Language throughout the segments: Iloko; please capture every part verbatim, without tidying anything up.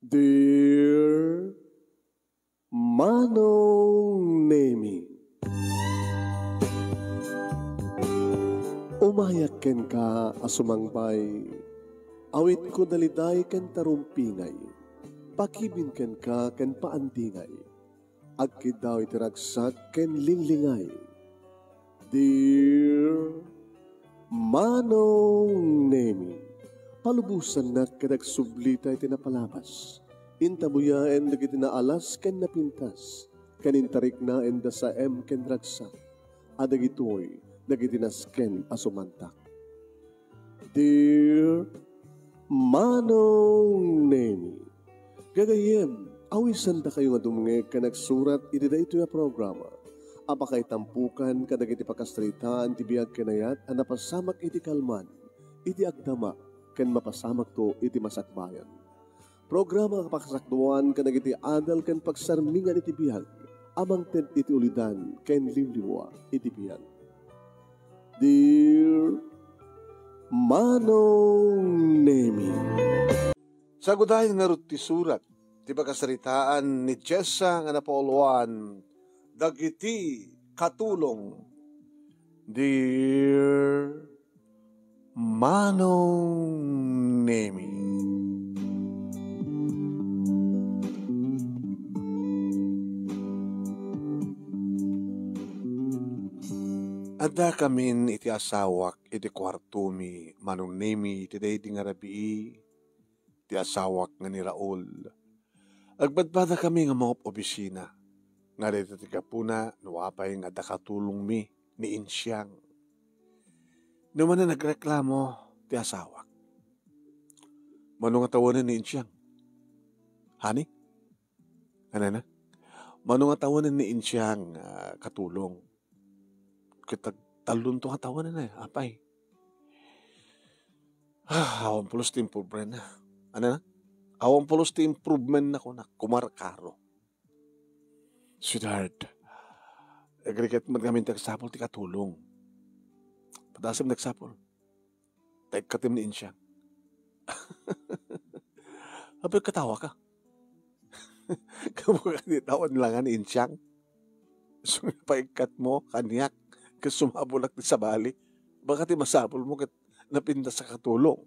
Dear Manong Nemi, umayak kenka a sumangbay, awitko daliday ken tarumpingay, pakibin kenka ken paandingay, agkiddaw iti ragsak ken linglingay. Dear Manong Nemi, palubosannak ket agsublita iti napalabas. Intabuyaen dagiti naalas ken napintas, ken intariknaenda saem ken ragsak, a dagitoy dagiti nasken a sumantak. Dear Manong Nemi, gagayyem, awisandakayo nga dumngeg ken agsurat iti daytoy a programa a pakaitampukan kadagiti pakasaritaan ti biag ken ayat a napasamak iti kalman, iti agdama, ken mapasamakto iti masakbayan. Programa nga pakasakduan kadagiti adal ken pagsarmingan iti biag a mangted iti ulidan ken limlimua iti biag. Dear Manong Nemi. Sagudayen ngarud ti surat ti pakasaritaan ni Jessa nga napauluan dagiti katulong. Dear Manong Nemi. Addakamin iti asawak iti kuartomi, Manong Nemi, iti daydi nga rabii, ti asawak nga ni Raul. Agbadbadakami nga mangup-obisina. Nga dayta ti gapuna no apay nga adda katulongmi ni Insiang. No manen nagreklamo ti asawak. Mano nga tawanen ni Insiang? Honey? Ano na? Mano nga tawanen ni Insiang, ah, katulong? Ket tag-, tallonto nga tawanen, eh, apay. Ah, awan pulos ti improvement na. Ano na? Awan pulos ti improvement na kuna. Kumarkaro. Sweetheart, agriket met ngamin ti agsapul ti katulong. Padasem ti agsapul. Ta ikkatem ni Insiang. Apay katawa ka? Kamu ka di tawan langan ni Insiang? So, paikkat mo, kaniak, ket sumabulak ti sabali. Baka ti masapul mo, ket napintas a katulong.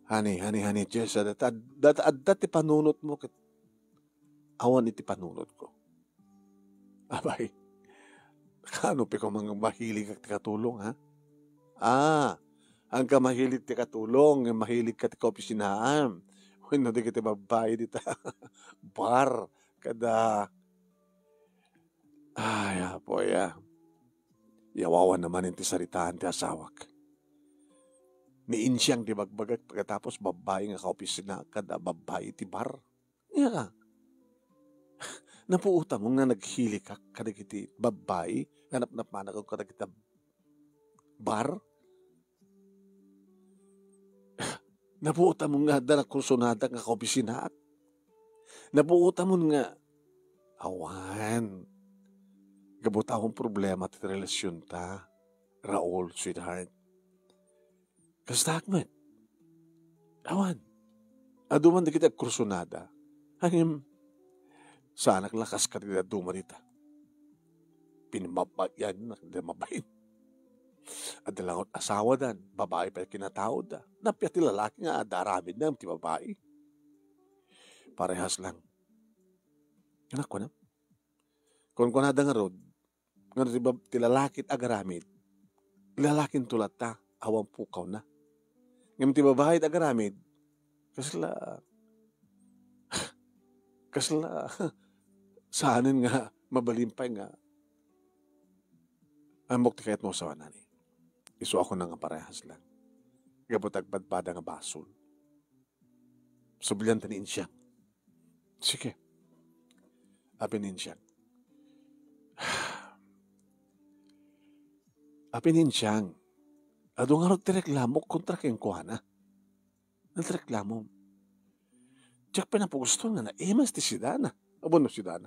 Honey, honey, honey, Jess, adda, adda, adda ti panunot mo, ket awan iti panunot ko. Abay, kaano pay koma nga mahilig ka ti katulong, ha? Ah, agka mahilig ti katulong, nga mahilig ka ti kaopisinaan. Wenno dagiti babbai dita bar, kada, ay, apo, ya. Yawawan naman ti saritaan ti asawak. Ni Insiang ti bagbagak pagkatapos babbai nga kaopisina kada babbai ti bar. Nia ka. Napuotam nga naghilikak kadagiti babbai nga napnapmanak kadagiti bar. Napuotam nga adda nakursunada nga kaopisinaak. Napuotam nga awan. Gapu ta awan problema ti relasionta, Raul, sweetheart. Kastaak met. Awan. Adu man dagiti agkursunada. Ngem, saanak la kas kadagiti dadduma dita. Pinmabbayan na, di mabain. Adda langot asawadan, babai pay kinataoda. Napia ti lalaki nga adda aramidna ngem ti babai. Parehas lang. Anak ko na. Kunkunada ngarud, nga ti bab-, ti lalaki ti agaramid, lalakinto latta, awan pukawna. Ngem ti babai ti agaramid, kasla, kasla, saanen nga mabalin pay nga, ammok ti kayatmo a sawanani. Isu a kuna nga parehas lang. Gapu ta agpadpada nga basol. Sublianta ni Insiang. Sige. Apin ni Insiang. Apin ni Insiang. Adu ngarud ti reklamo kontra kenkuana. Nagreklamo. Diak pay napagusto nga naimas ti sidana. Abo no sidana.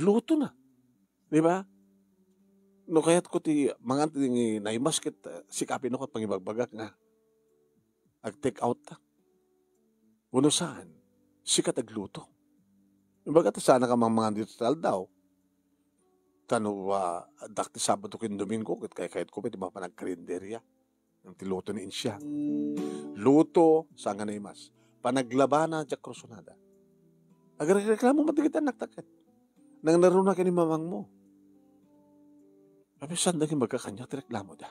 Luto na. Di ba? No kayat ko ti mangan ti naimas ket, uh, sika pay no ket pangibagbagak nga ag-take out ta. Wenno saan. Sika ti agluto. Ibaga ta saan ka mangmangan ditoy aldaw. Ta no, ah, addak ti Sabado ken Domingo, ket kaykayatko pay ti mapan agkarinderya. Ti luto ni Insiang. Luto, saan nga naimas. Panaglabana, diak krusonada. Agreklamo met dagiti annakta ket. Nangngaruna ken ni mamangmo. Apay, saan da nga ibaga kaniak ti reklamoda?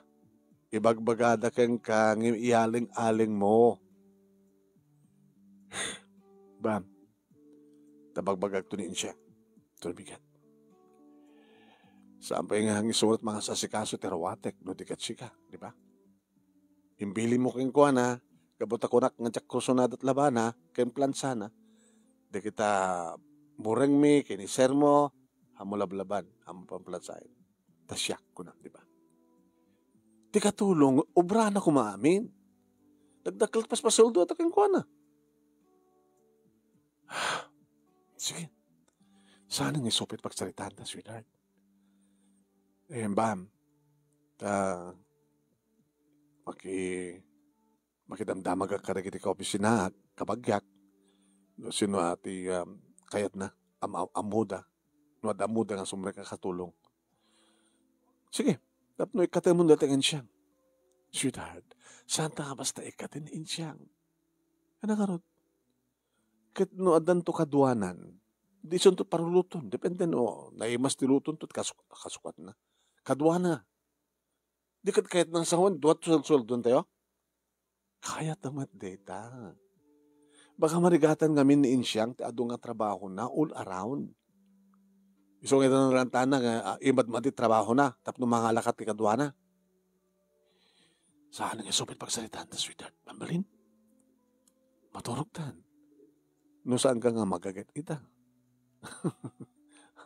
Ibagbagada kenka, ngem ialing-alingmo. Bam, ta bagbagakto ni Insiang. Ito bigat. Saan pay nga isurat mangasasikaso ti aruatek no di ket sika, di ba? Imbilinmo kenkuana, gapu ta kunak nga diak krusonada ti labana ken plansana, dagita murengmi ken ni sermo, ammo lablaban, ammo pamplansaen. Ta siak, kunak, di ba? Ti katulong, obrana koma amin. Nagdakkel ti paspasoldo ta kenkuana. Sige. Saan nga isu pay ti pagsaritaanta, sweetheart? Eh, bam. Ta, maki-, makidamdamagak kadagiti kaopisinaak, kabagiak, no sino a ti, um, kayatna, am-, am-, ammoda, no adda ammoda nga sumrek a katulong. Sige, tapno ikkatemon dayta nga Insiang. Sweetheart, saanta nga basta ikkaten ni Insiang. Ania ngarud? Ket no addanto kaduanan, di isunto paruluton. Depende no naimas ti lutonto, kasu-, kasukatna. Kaduana. Di ket kayatna nga sawen, dua ti suelsueldontayo? Kayatna met dayta. Baka marigatan ngamin ni Insiang ti adu nga trabahona all around. Isu nga ita narantana nga, ah, imadmadi trabahona tapno mangalakat ti kaduana. Saan nga isu pay ti pagsaritaanta, sweetheart? Mambalin? Maturogtan. No saanka nga magaget ita.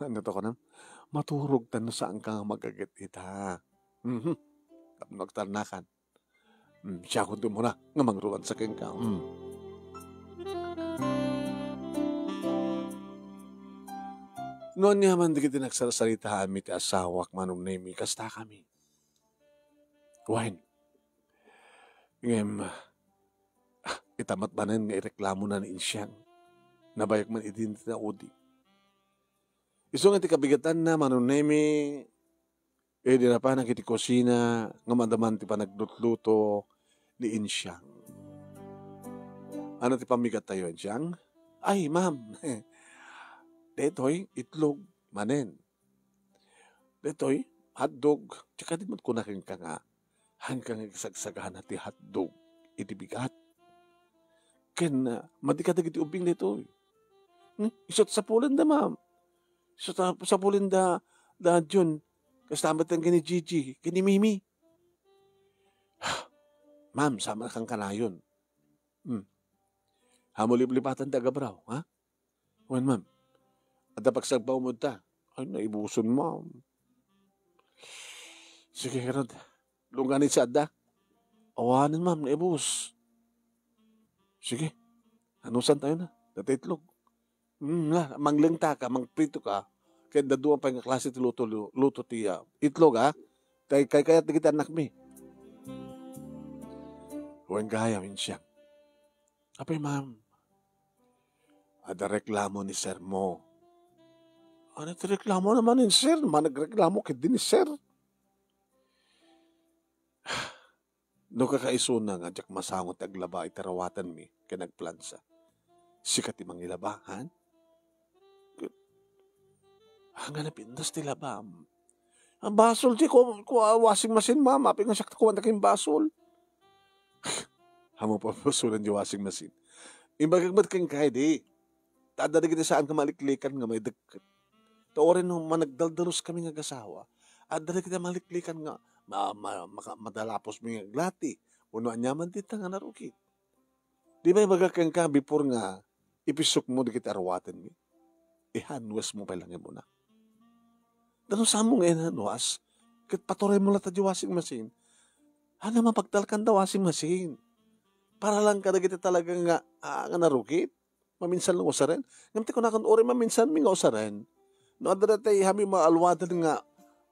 Ania ti kunam? Maturogtan no saanka nga magaget ita. Mhm. Tapno agtarnakan. Hmm, siakon ti umuna nga mangruansa kenka. Hmm. No ania man dagiti nagsarsaritaanmi ti asawak, Manong Nemi, kastakami. Wen. Ngem, ah, ita met manen nga ireklamona ni Insiang. Nabayak man idi ti naudi. Isu nga ti kabigatanna, Manong Nemi, idi napanak iti kusina nga madaman ti panaglutluto ni Insiang. Ania ti pammigattayo, Insiang? Ay, ma'am. Daytoy, itlog, manen. Daytoy, hotdog. Ti kadi met kuna kenka nga, haanka nga agsagsagana ti hotdog iti bigat. Ken, ah, madi kadagiti ubbing daytoy. Hmm? Isu ti sapulenda, ma'am. Isu ti sapulenda, da Jun. Kasta met ken ni Gigi, ken ni Mimi. Ma'am, saan met a kanayon? Hmm. Ammo liplipatan ti agabraw, ha? Wen, ma'am. Adda pagsagbaw mo ta. Ay, naibuson, ma'am. Sige, ngarud. Lungganin sa adda. Awanen, ma'am, naibus. Sige. Anusantayo na. Dayta itlog. Hmm, na, manglengtaka, mangpritoka. Ket adda dua pay nga klase ti luto, lu-, luto ti, ah, itlog, ha? Tay, kaykayat dagiti annakmi. Wen gayam, Insiang. Apay, ma'am? Adda reklamo ni sir mo. Ania ti reklamo manen ni sir? Managreklamo ketdi ni sir. No kakaisuna nga diak masango ti aglaba iti rawatenmi ken agplansa, sika ti mangilaba, han? Ket, ania napintas ti labam? Ang basol ti ku-, ku-, washing machine, ma'am. Apay nga siak ti kumanta ken basol? Ammo pabasolan ti washing machine. Imbagak met kenka idi. Ta adda dagiti saan nga maliklikan nga maidekket. Ta uray no managdaldalos kami nga agasawa, adda dagiti maliklikan nga ma-, ma-, maka-, madalapos mi nga aglati, wenno aniaman dita nga narukit. Di ba ibaga kenka before nga ipisok mo dagiti aruatenmi? Ihanwas mo pay lang imuna. Dano samo nga inhanwas, ket paturay mo latta di washing machine. Ania mapagtalkan da washing machine? Para lang kadagiti talaga nga, ah, nga narukit. Maminsan lang usaren. Ngem ti kunakon, uray maminsan mi nga usaren. No adda dayta kami maaluaden nga,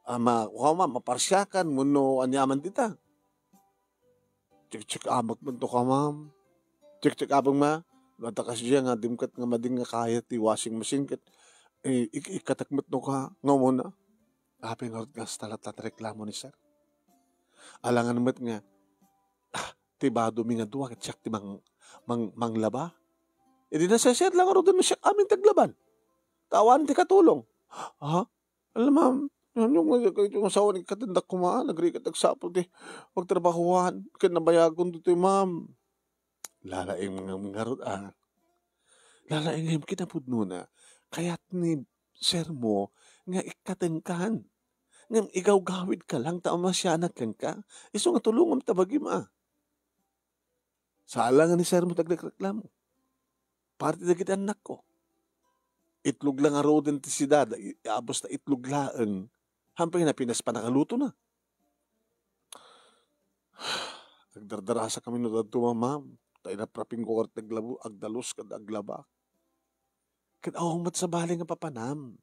ah, ma-, kuan, ma-, maparsiakan, wenno aniaman dita. Check-check abak man to ka, ma'am. Check-check abak, ma. Adda kasdiay nga dimket nga mading nga kayat ti washing machine ket, eh, ik-, ikkatek met no ka, nga umuna. Apay ngarud nga hasta latta ti reklamo ni sir? Alangan met nga, ah, ti badomi nga dua ket siak ti mang-, mang-, manglaba. Idi nasaysayaat la ngaruden no siak amin ti aglaban. Ta awan ti katulong. Ha? Ala, ma'am, ania nga daytoy nga asawan, ikkatendak koma, nagrigat agsapul ti pagtrabahoan, ket nabayagon ditoy, ma'am. Lalaing nga ngarud, ah. Lalaing nga kinapudnona, kayat ni sir mo nga ikkatenkan. Ngem igawgawidka lang ta masianak kenka. Isu nga tulongam ta bagim, ah. Saan la nga ni sir mo ti agreklamo. Parte dagiti annakko. Itlog la ngaruden ti siudad, i-, abus ta itlog laeng. Hampay na pinas panakalutona. Agdardarasakami no dadto, ma'am. Ta iraprapingko ngarud ti aglabo-, agdalus ken aglaba. Ket awan met sabali nga papanam.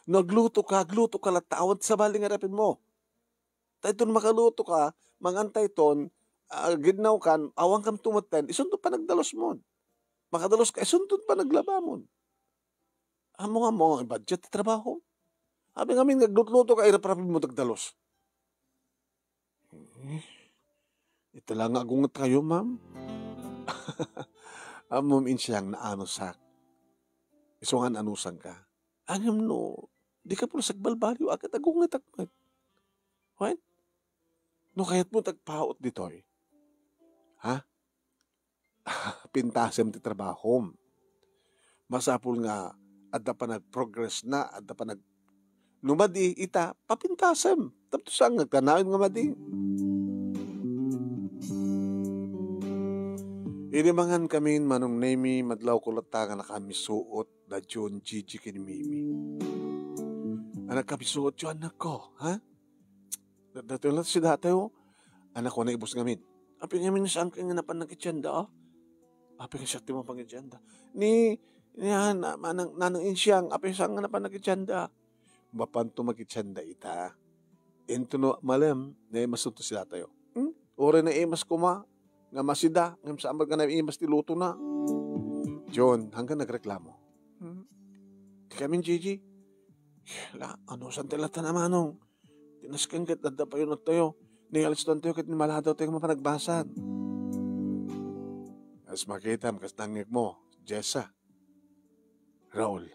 No aglutoka, aglutoka latta, awan ti sabali nga rapinmo. Ta inton makalutoka, mangan ta iton, ah, gidnawkan, awankam tumetten, isunto panagdalusmon. Makadaluska, isunto panaglabamon. Ammom nga budget ti trabaho. Apay ngamin nga aglutlutoka, iraprapinmo ti agdalus. Eh, ita la nga agungetkayo, ma'am. Ammom, Insiang, naanusak. Isu nga naanusanka. Ngem no, dika pulos agbalbaliw, ket agungetak met. Wen? No kayatmo ti agpaut ditoy, ha? Pintasem ti trabahom. Masapul nga adda panagprogressna, adda panag-, no madi, ita, papintasem. Tapno saan nga kanayon nga madi. Idi mangan kamin, Manong Nemi, madlawko latta nga nakamisuot da John, Gigi, ken Mimi. A, nakamisuotyo, annakko, ha? Da-, datoy la ti sidatayo. Anak ko, naibus ngamin. Apay ngamin, saan ka nga napan nagitienda, ah? Apay nga siak ti mapangidienda. Ni, ni, ah, na-, manang, Nanang Insiang, apay saan nga napan nagitienda? Mapanto magitienda ita. Intono malem, naimas to sidatayo. Hmm? Uray naimas koma, nga masida, ngem saan met nga naimas ti lutona. John, hanggang nagreklamo. Hmm? Ti kamin, Gigi. La, anusan ti latta, Manong? Ti nasken ket adda payunottayo. Nagalistoantayo ket ni Maladaw tayo nga mapanagbasad. Kas makitam, kas nangngegmo, Jessa. Raul.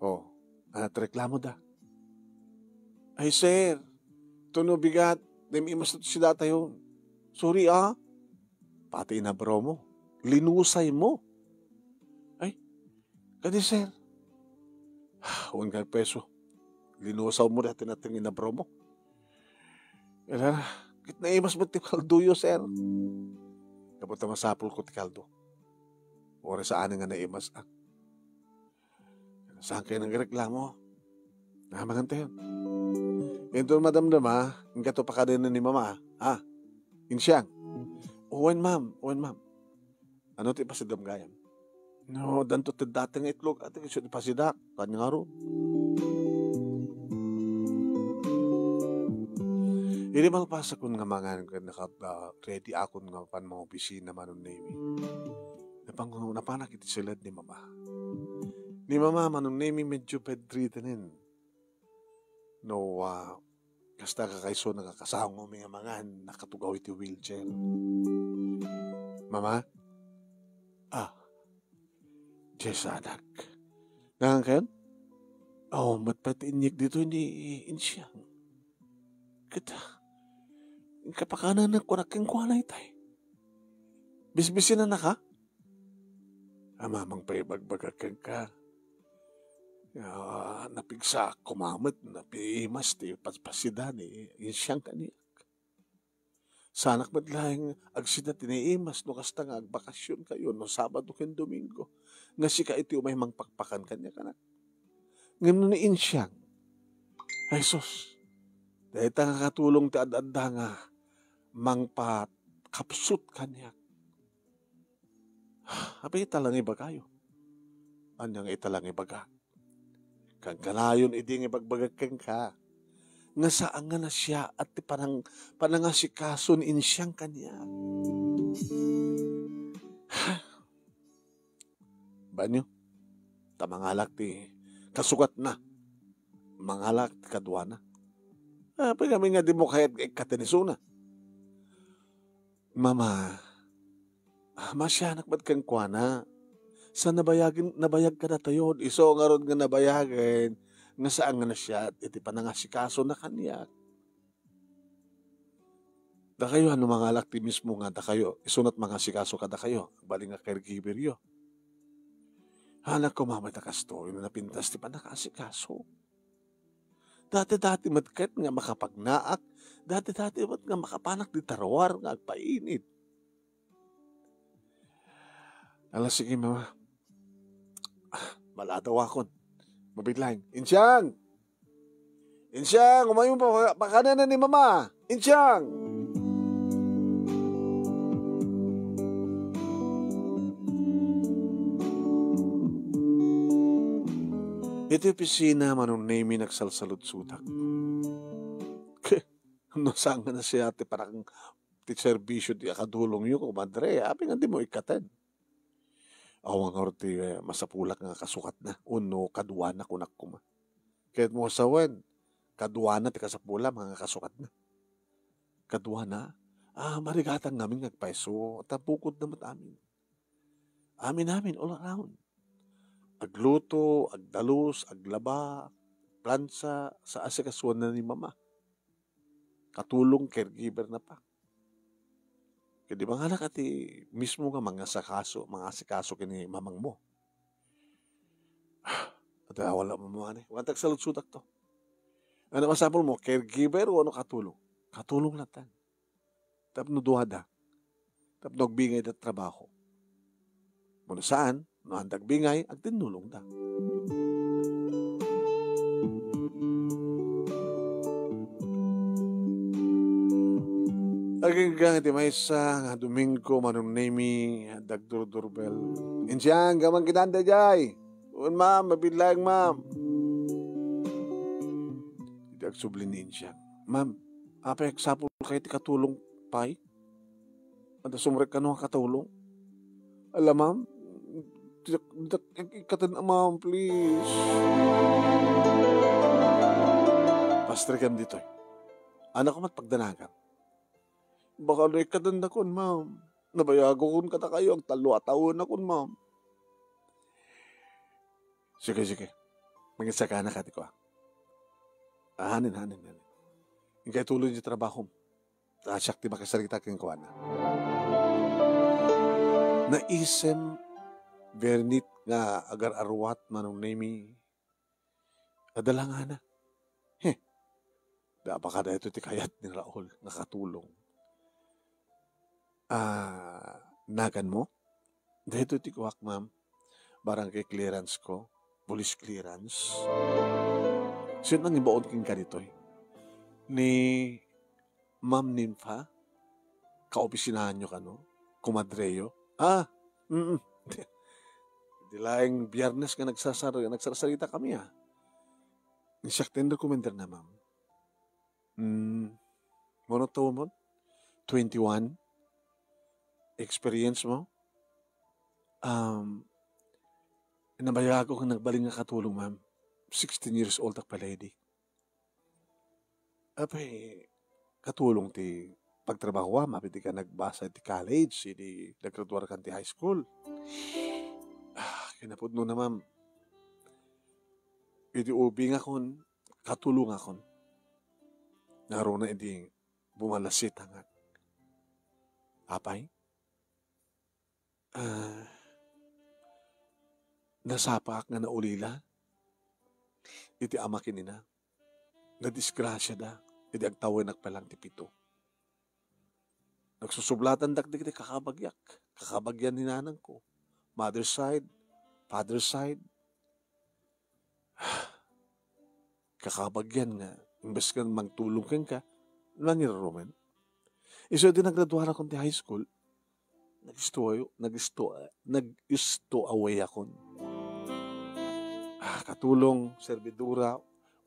O, ania ti reklamoda? Ay, sir, tuno bigat, naimas to sidatayo. Sorry, ah. Pati inabromo. Linusaymo. Ay, kadi, sir. Wen nga peso. Linusawmo dayta nateng inabromo. Ala, ket naimas met ti kaldoyo, sir. Gapu ta masapulko ti kaldo. Uray saan nga naimas, ah. Saan kayo nagreklamo? Ah, mangan tayo. Inton madamdama, inkato pakadayo ni Mama, ha? Insiang. Wen, ma'am. Wen, ma'am. Ano ti ipasidam gayam? No, danto ti dati nga itlog, ati, kasi ti pasidak, kanya nga ro. Idi malpasakon nga mangan, ken naka-, ah, ready akon nga pan mga opisina, Manong Nemi. Napang-, napanak iti siled ni Mama. Ni Mama, Manong Nemi, medyo bedridden. No, ah, kasta kakaiso, nakakasango mi nga mangan, nakatugaw iti wheelchair. Mama? Ah, Jess, anak. Nangan kayon? Aw met pay ti inyek ditoy ni Insiang. Ket, inka pakananak kunak kenkuana itay. Bisbisinanaka? Amamang pay ibagbagak kenka. Ah, napigsaak koma met, napiimas ti pas-, pasida ni Insiang kaniak. Saanak met laeng agsida ti naimas no kasta nga agbakasyon kayo no Sabado ken Domingo, nga sika iti umay mangpakpakan kaniak, anak. Ngem no ni Insiang, ay sus, dayta nga katulong ti ad-adda nga mangpakapsut kaniak. Apay ita la nga ibagayo? Ania nga ita la nga ibaga? Kankanayon idi nga ibagbagak kenka nga saan nga nasiaat ti panang-, panangasikaso ni Insiang kaniak. Banyo. Ta mangalak ti kasukatna. Mangalak ti kaduana. Apay ngamin nga dimo kayat nga ikkaten isuna? Mama, ah, masianak met kenkuana. Sa nabayagen, nabayag kadatayo, isu ngarud nga nabayagen, nga saan nga nasiat iti panangasikasona kaniak. Dakayo, no mangalak ti mismo nga dakayo, isunat mangasikaso kadakayo, agbalin nga caregiver yo. Anak ko, mamay ta kastoy, no napintas ti panangasikaso. Dati-dati met ket nga makapagnaak, dati-dati met nga makapanak di taruar nga agpainit. Ala, sige, mama. Ah, maladawakon. Mabiit laeng. Insiang! Insiang, umaymo pa, pakanen ni mama. Insiang! Iti opisina, Manong Nemi, nagsalsaludsudak. No saan nga nasiat ti parang ti serbisyo ti akadulongyo, kumadre, apay nga dimo ikkaten? Awan ngarud ti, eh, masapulak nga kasukatna, wenno kaduana, kunak koma. Ket mo sawen, kaduana ti kasapulam nga kasukatna. Kaduana, ah, marigatan ngamin nga agpayso, ta bukodna met amin. Amin-amin, all around. Agluto, agdalus, aglaba, plansa, sa asikasuanna ni mama. Katulong, caregiver na pa. Ket di ba nga naka ti mismo nga mangasakaso, mangasikaso ken ni mamangmo? Ata wala mo ani. Wan tagsaludsudak to. Ano masapul mo, caregiver o ano katulong? Katulong lang tan. Tapno duada. Tapno agbingay da trabaho. Mano saan, no anda agbingay, agtinnulong da. Aginggang iti maysa nga Domingo, Manong Nemi, dagdurdurbel. Insiang, gaman kidan dayjay. Un, ma'am, mabiit laeng, ma'am. Iti agsubli ni Insiang. Ma'am, apay agsapul kayo ti katulong pay? Adda sumrek kano nga katulong? Ala, ma'am, diak, diak ikkaten, ma'am, please. Pastrekem ditoy. Anak ko met pagdanagam. Baka no ikkaten dakon, ma'am. Nabayagakon kadakayo, agtallo a tawen akon, ma'am. Sige, sige. Mangisagana ka ti kua. Ah, hanin, hanin, hanin. Inkay tuloy ti trabahom. Ta siak ti makisarita kenkuana. Naisem, Bernit, nga agar-aruat, Manong Nemi. Adalangana. He. Da, baka daytoy ti kayat ni Raul nga katulong. Ah, nagan mo? Daytoy ti kuak, ma'am. Barangay clearance ko. Police clearance. Sino nang ibaon kenka ditoy? Ni Ma'am Nympha? Kaopisinahanyo kano? Kumadreyo? Ah, mm. Di laeng Biyernes nga nagsasar-, nagsarsarita kami, ah. Siak ti recommender na, ma'am. Mm, mano tawen mo? Twenty-one? Experience mo? Um, nabayag ko nga nagbalin nga katulong, ma'am. Sixteen years old ak pa, lady. Apay, katulong ti pagtrabahoam, apay di ka nagbasa ti college, idi naggraduar kan ti high school. Ah, kinapudno na, ma'am. Idi ubingakon, katulongakon. Ngaruna idi bumalasitangak. Apay? Ah, nasapaak nga naulila iti ama ken ina. Nadisgrasiada idi agtawenak pa lang ti pito. Nagsusublatandak dagiti kakabagiak, kakabagian ni nanangko, mother side, father side. Kakabagian nga, imbes nga mangtulong kenka, nangirurumen. Isu idi naggraduarakon ti high school, nag-stow-, nag-stow-, nag-stowaway akon. Ah, katulong, servidora,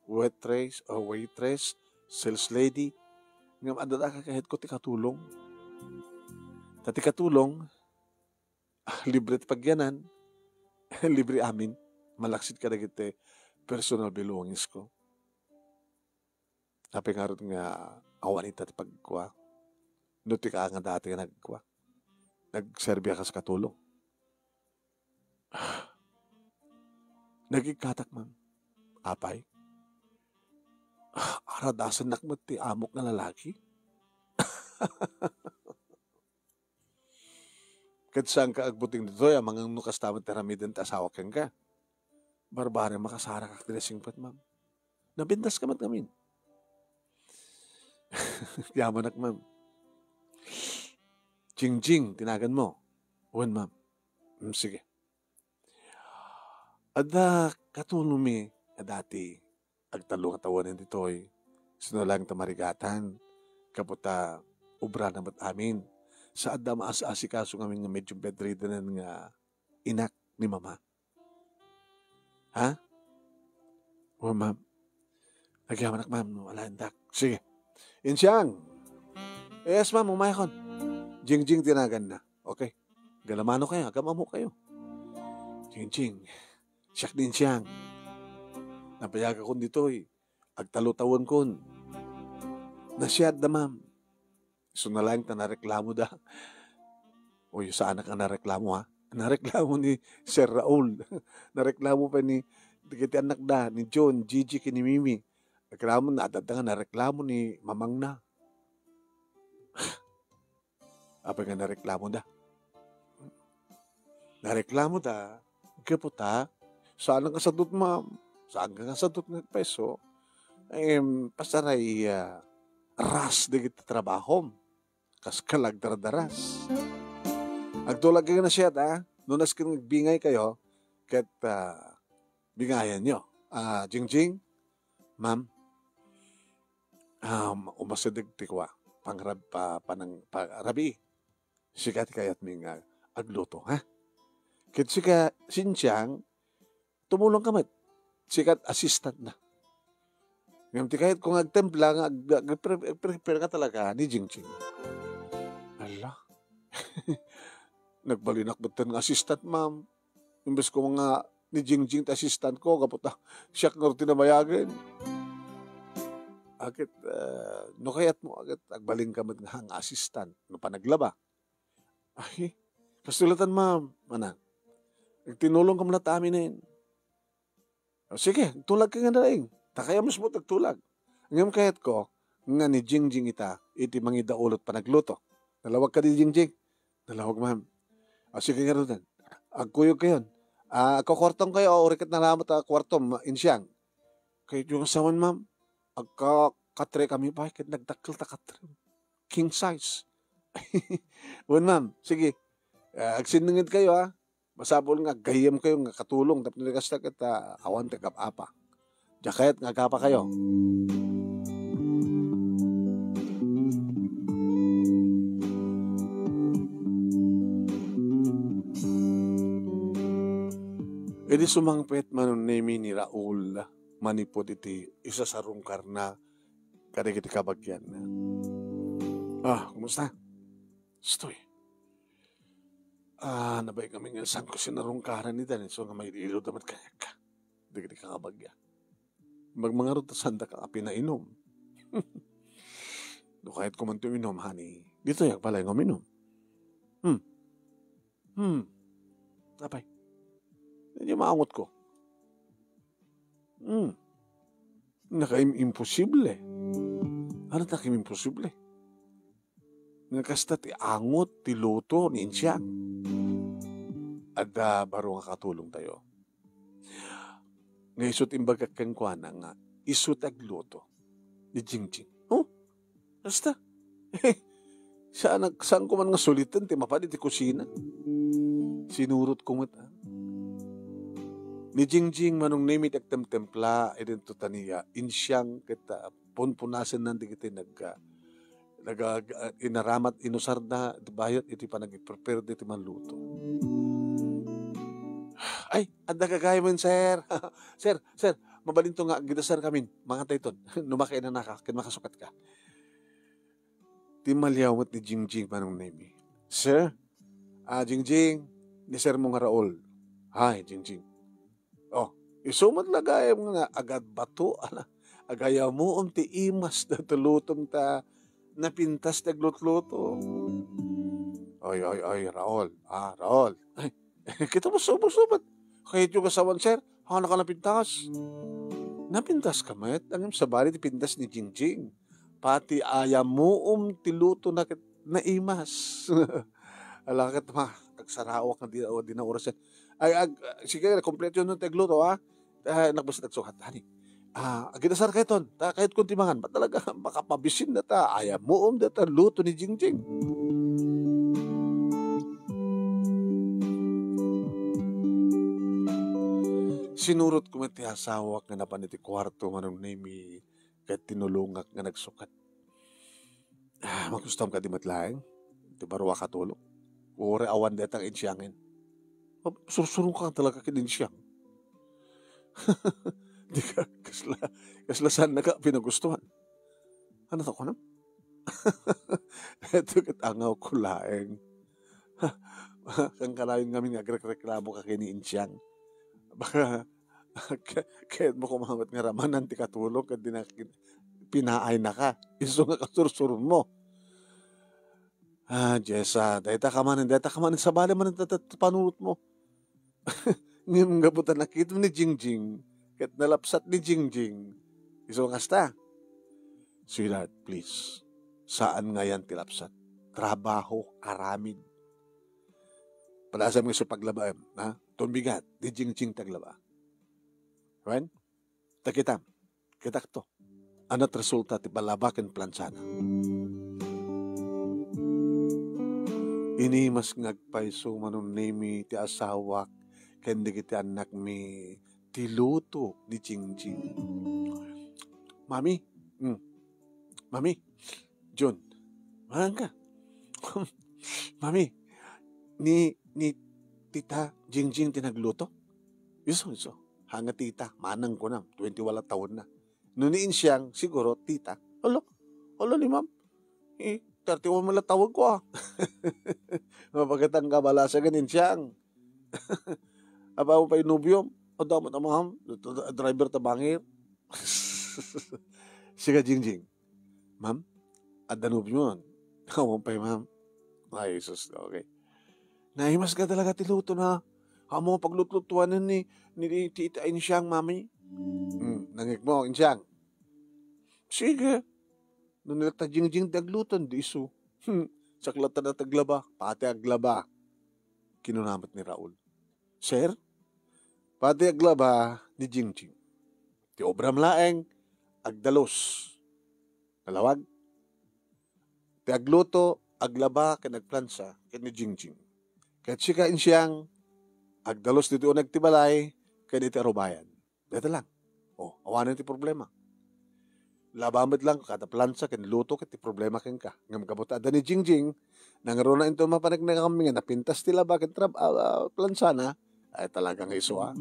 waitress, o waitress, sales lady, ngem adda kakayatko ti katulong. Ta ti katulong, ah, libre ti pagyanan. Libre amin. Malaksid kadagiti personal belongings ko. Apay ngarud nga awan ita ti pagkua? No ti ka nga dati nga nagkua, nagserbi a kas katulong. Nagikkatak, ma'am. Apay? Aradasennak met ti amok nga lalaki? Ket saanka agbuting ditoy, amangan no kasta met ti aramiden ti asawak kenka. Barbare, makasarakak ditoy singpet, ma'am. Nabintaska met ngamin. Yamanak, ma'am. Jingjing ti naganmo. Wen, ma'am. Mm, sige. Adda katulongmi a dati agtallo nga tawen ditoy. Sino laeng ta marigatan, gapu ta obrana met amin. Sa adda maas-asikaso ngamin nga medyo bedridden nga inak ni mama. Ha? O, ma'am. Agyamanak, ma'am, no alaendak. Sige. Insiang! Yes, ma'am, umayakon. Jingjing ti naganna. Okay. Galamano kayo, agam-ammo kayo. Jingjing, siak ni Insiang. Nabayagakon ditoy. Agtallo tawenkon. Nasiatda, ma'am. Isu na laeng ta nareklamoda. Uy, saanak a nareklamo, ha? Nareklamo ni Sir Raul. Nareklamo pay ni, dagiti annakda, ni John, Gigi, ken ni Mimi. Reklamo na, adda nga nareklamo ni mamangna. Apay nga nareklamoda? Nareklamoda, gapu ta, saan nga sadut, ma'am? Saan nga sadut nga peso? Em, pasaray, ah, ras dagiti trabahom. Kas kalagdardaras. Agtulag kayo na siya, ta? No nasken agbingay kayo, ket, ah, bingayan nyo. Ah, Jingjing, ma'am, um, umasideg ti kua, pangrab-, pa-, panang-, pa-, rabii. Sika ti kayatmi nga agluto, ha? Ket sika, Sinsiang, tumulongka met. Sika ti assistant na. Ngem ti kayatko nga agtempla nga ag-, ag-, pre-, prepare nga talaga ni Jingjing. Ala. Nagbalinak metten nga assistant, ma'am. Imbes ko nga ni Jingjing ti assistant ko, gapu ta siak ngarud ti nabayagen. Aket, eh, no kayatmo, aket agbalinka met nga assistant no panaglaba. Ay, kasulatan, ma'am, manang. Agtinulongkam latta aminen. O, sige, tulagka nga laeng. Ta kayatmo met agtulag. Ngem kayatko nga ni Jingjing ita iti mangidaulot panagluto. Nalawag kadi, Jingjing? Nalawag, ma'am. O, sige ngaruden. Agkuyog kayon. Ah, agkukuartom kayo, o, uri ket nalamet a kuartom, Insiang. Kayatyo nga sawen, ma'am. Agka-, katre kami pay, ket nagdakkel ta katre. King size. Wen, ma'am. Sige. Ah, agsinninged kayo, ha. Masapul nga aggayyem kayo nga katulong tapno di kasta ket, ah, awan ti agap-apa. Diak kayat nga agapa kayo. Idi sumangpet Manong Nemi ni Raul manipud iti isasarungkarna kadagiti kabagianna. Ah, kumusta? Stoy. Ah, nabain kami nga saan ko sinarungkaran ni Daniel, so nga maililuda met kaniak. Dagiti kakabagia. Magmangarod ta sanda ka pinainum. No kayat ko man to inom, honey. Dito yak pala yung uminom. Hmm. Hmm. Apay. Hindi maangot ko. Hmm. Nakaim-, imposible. Ano takim imposible? Nga kasta ti angot ti luto ni Insiang. Adda baro nga katulong tayo. Nga isut imbagak kenkuana nga isut agluto ni Jingjing. Oh? Basta. Saan, saan ko man nga suliten ti mapadi ti kusina? Sinurot ko met, ah. Ni Jingjing Manong Nemi ti agtemtempla, idinto taniya, Insiang ket, ah, punpunasennan dagiti nag-, ah, nag-, ah, inaramat, inusarda, ti bayat iti panag-prepare diti manluto. Ay, adda gagayamen, sir. Sir, sir, mabalinto nga agdasar kamin. Mangatayton. No makainanaka, ken makasukat ka. Ti maliaw met ni Jingjing Manong Nemi. Sir? Ah, Jingjing, ni sir mo nga Raul. Ay, Jingjing. Oh, isu met la gayam nga agad bato, ala, agayamuem ti imas daytoy lutom ta napintas ti aglutluto. Oy, oy, oy, Raul. Ah, Raul. Ay, kita mo, subok-subok. Kayatyo nga sawan, sir? Haan ka napintas? Napintas ka met, ngem sabali ti pintas ni Jingjing. Pati ayamuem ti lutona ket naimas. Ala ket ma, agsarawak nga di, di na oras yan. Ay, ag, sige, kompleto yun ti agluto, ha? Ah, nakbas nagsukat, honey. Ah, agidasar kayton, ta kayat kon ti mangan. Ba talaga, makapabisin na ta. Ayamuem dayta luto ni Jingjing. Sinurot ko met ti asawak nga napan iti kuarto, Manong Nemi, ket tinulongak nga nagsukat. Ah, magustuam kadi met laeng ti baro a katulok? Uray awan dayta nga insiangen. Sursurong ka talaga ken insiang. Di ka, kasla, kasla saan na ka pinagustuhan? Ano to, kunam? Ito ket angaw ko laeng. Kan kanayon ngamin nga agrekreklamo ka ken ni insiang. Baka, kayat mo kumamat nga ramanan ti katulok, ket di na kin-, pinaay na ka. Isu nga kasursuron mo. Ah, Jessa, dayta ka manen, dayta ka manen, sabali manen ta, ta, ta panunot mo. Ngem gapu ta nakitam ni Jingjing, ket nalapsat ni Jingjing. Isu nga kasta. Sweetheart, please. Saan nga yan ti lapsat. Trabaho, aramid. Padasam nga isu paglabaem, ha? Tumbigat, di Jingjing taglaba. Wen? Ta kitam, kitak to. Anat resulta ti palaba ken plansana. Inimas nga agpayso, Manong Nemi, ti asawak ken dagiti annakmi ti luto ni Jingjing. Mami, mm. Mami, Jun, mangan ka. Mami, ni, ni Tita Jingjing ti nagluto? Isu, isu. Haan nga tita, manang kunam, twenty-one la tawenna. No ni insiang, siguro, tita. Hala, hala ni ma'am. Eh, thirty-one man la tawag ko, ah. Mapakitang kabalasan ken insiang. Apaay pay nobiom? Adda met a ma'am. Driver ta bangir. Siga, Jingjing. Ma'am, adda nobiom? Awan pay, ma'am. Ay, sus, okay. Naimas ka talaga ti luto na. Amo paglutlutuanan ni, ni, ni Tita Insiang, Mami. Hmm, nangik mo, Insiang. Sige. No nila ta Jingjing ti agluton, di isu. Hmm, saklat ta taglaba, pati aglaba. Kinuna met ni Raul. Sir, pati aglaba ni Jingjing. Ti obram laeng, agdalus. Nalawag? Ti agluto, aglaba, ken agplansa, ken ni Jingjing. Ket sika, Insiang, agdalus ditoy uneg ti balay, ken iti arubayan. Dayta lang. O, awanen ti problema. Laba met lang kada plansa ken luto ket ti problema kenka. Ngem gapu ta adda ni Jingjing, nangruna inton mapaneknekanmi nga napintas ti laba ken trab-, ah, ah, plansana, ay talaga nga isu, ah.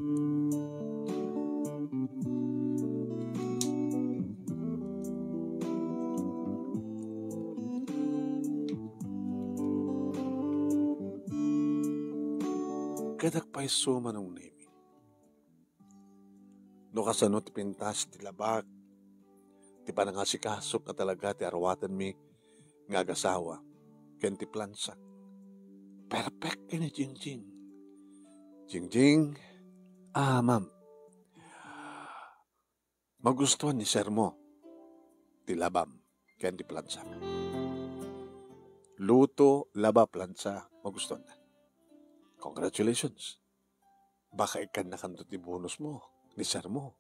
Ket agpayso, Manong Nemi. No kasano ti pintas ti labak, ti panangasikasok a talaga ti aruatenmi nga agasawa, ken ti plansak. Perfect ken ni Jingjing. Jingjing, ah, ma'am, magustuhan ni sir mo ti labam ken ti plansak. Luto, laba, plansa, magustuhan na. Congratulations. Baka ikkannakanto ti bonus mo, ni sir mo.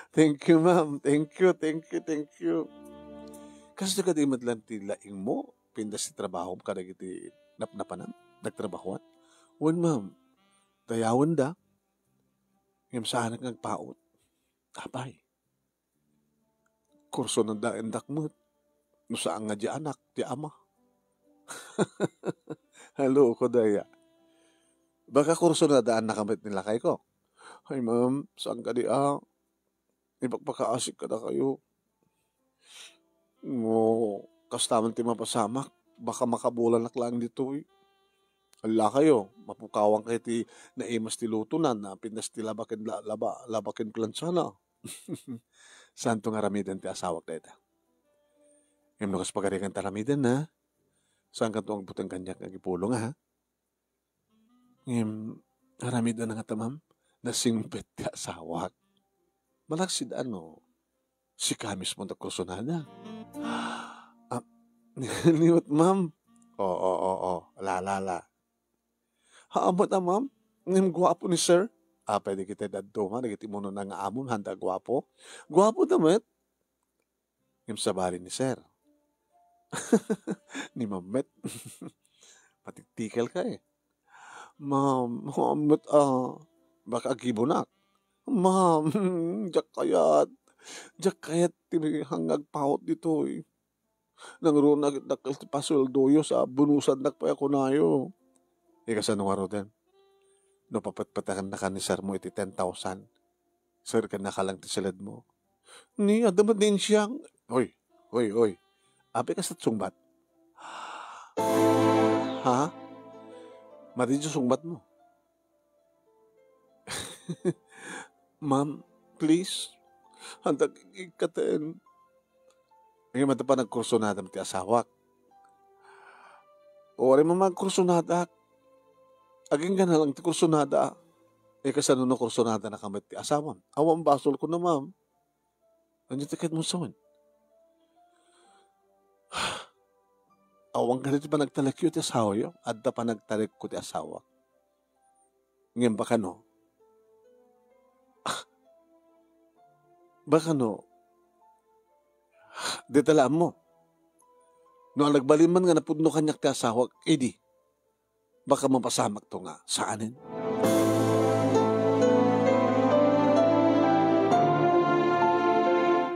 Thank you, ma'am. Thank you, thank you, thank you. Kastoy kadi met laeng ti laing mo, pintas ti trabahom kadagiti napnapanam, nagtrabahoan? Wen, ma'am, dayawenda. Ngem saanak nga agpaut. Apay, kursonan da indak met. No saan nga di anak, di ama. Halo ko daya. Baka kursonan da anak met ni lakay ko. Ay, ma'am, saan kadi a? Ipakpakaasik kadakayo. No, kasta man ti mapasamak, baka makabulanak laeng ditoy. Allakayo, mapukawan kayo ti naimas ti lutona, napintas ti laba ken la-, laba, laba ken plansana. Saanto nga aramiden ti asawak dayta. Ngem no kas pagarigan ta aramiden, ha? Saankanto agbuteng kaniak nga agipulong, ha? Ngem, aramidna ngata, ma'am, nasingpet ti asawak. Malaksid ano, sika mismo ti kursunada. Ah, ni-, ni-, ma'am. Oo, oo, oo. La, la, la. Haan met a, ma'am. Ngem guapo ni sir. Apay dagiti daduma, dagiti umuna nga amom, haan da guapo. Guapo da met. Ngem sabali ni sir. Ni ma'am met. Matiktikel ka eh. Ma'am, ma'am met, ah, baka agibunak. Ma'am, diak kayat. Diak kayat ti hangagpawot ditoy. Nangruna ket dakkel ti pasueldoyo sa bunusannak pay a kunayo. Ikasano ngaruden? No papetpetennakan ni sir mo iti ten thousand, sir, ken nakalang ti siledmo. Ni, adda met ni insiang. Hoy, hoy, hoy. Apay kasta sungbat? Ha? Madi ti sungbatmo. Ma'am, please. Haandak ikkaten. Ngem adda panagkursunadam ti asawak. O, aray man kursunadak. Agingga na lang ti kursunada. Eh, kasano no kursunada na ka met ti asawam? Awan basol ko na, ma'am. Ania ti kayatmo sawen? Awan kadi ti panagtalekyo ti asawayo? Adda panagtalekko ti asawak. Ngem baka no, baka no, dita la ammo. No nagbalin man nga napudno kaniak ti asawak, idi, baka mapasamakto nga saanen.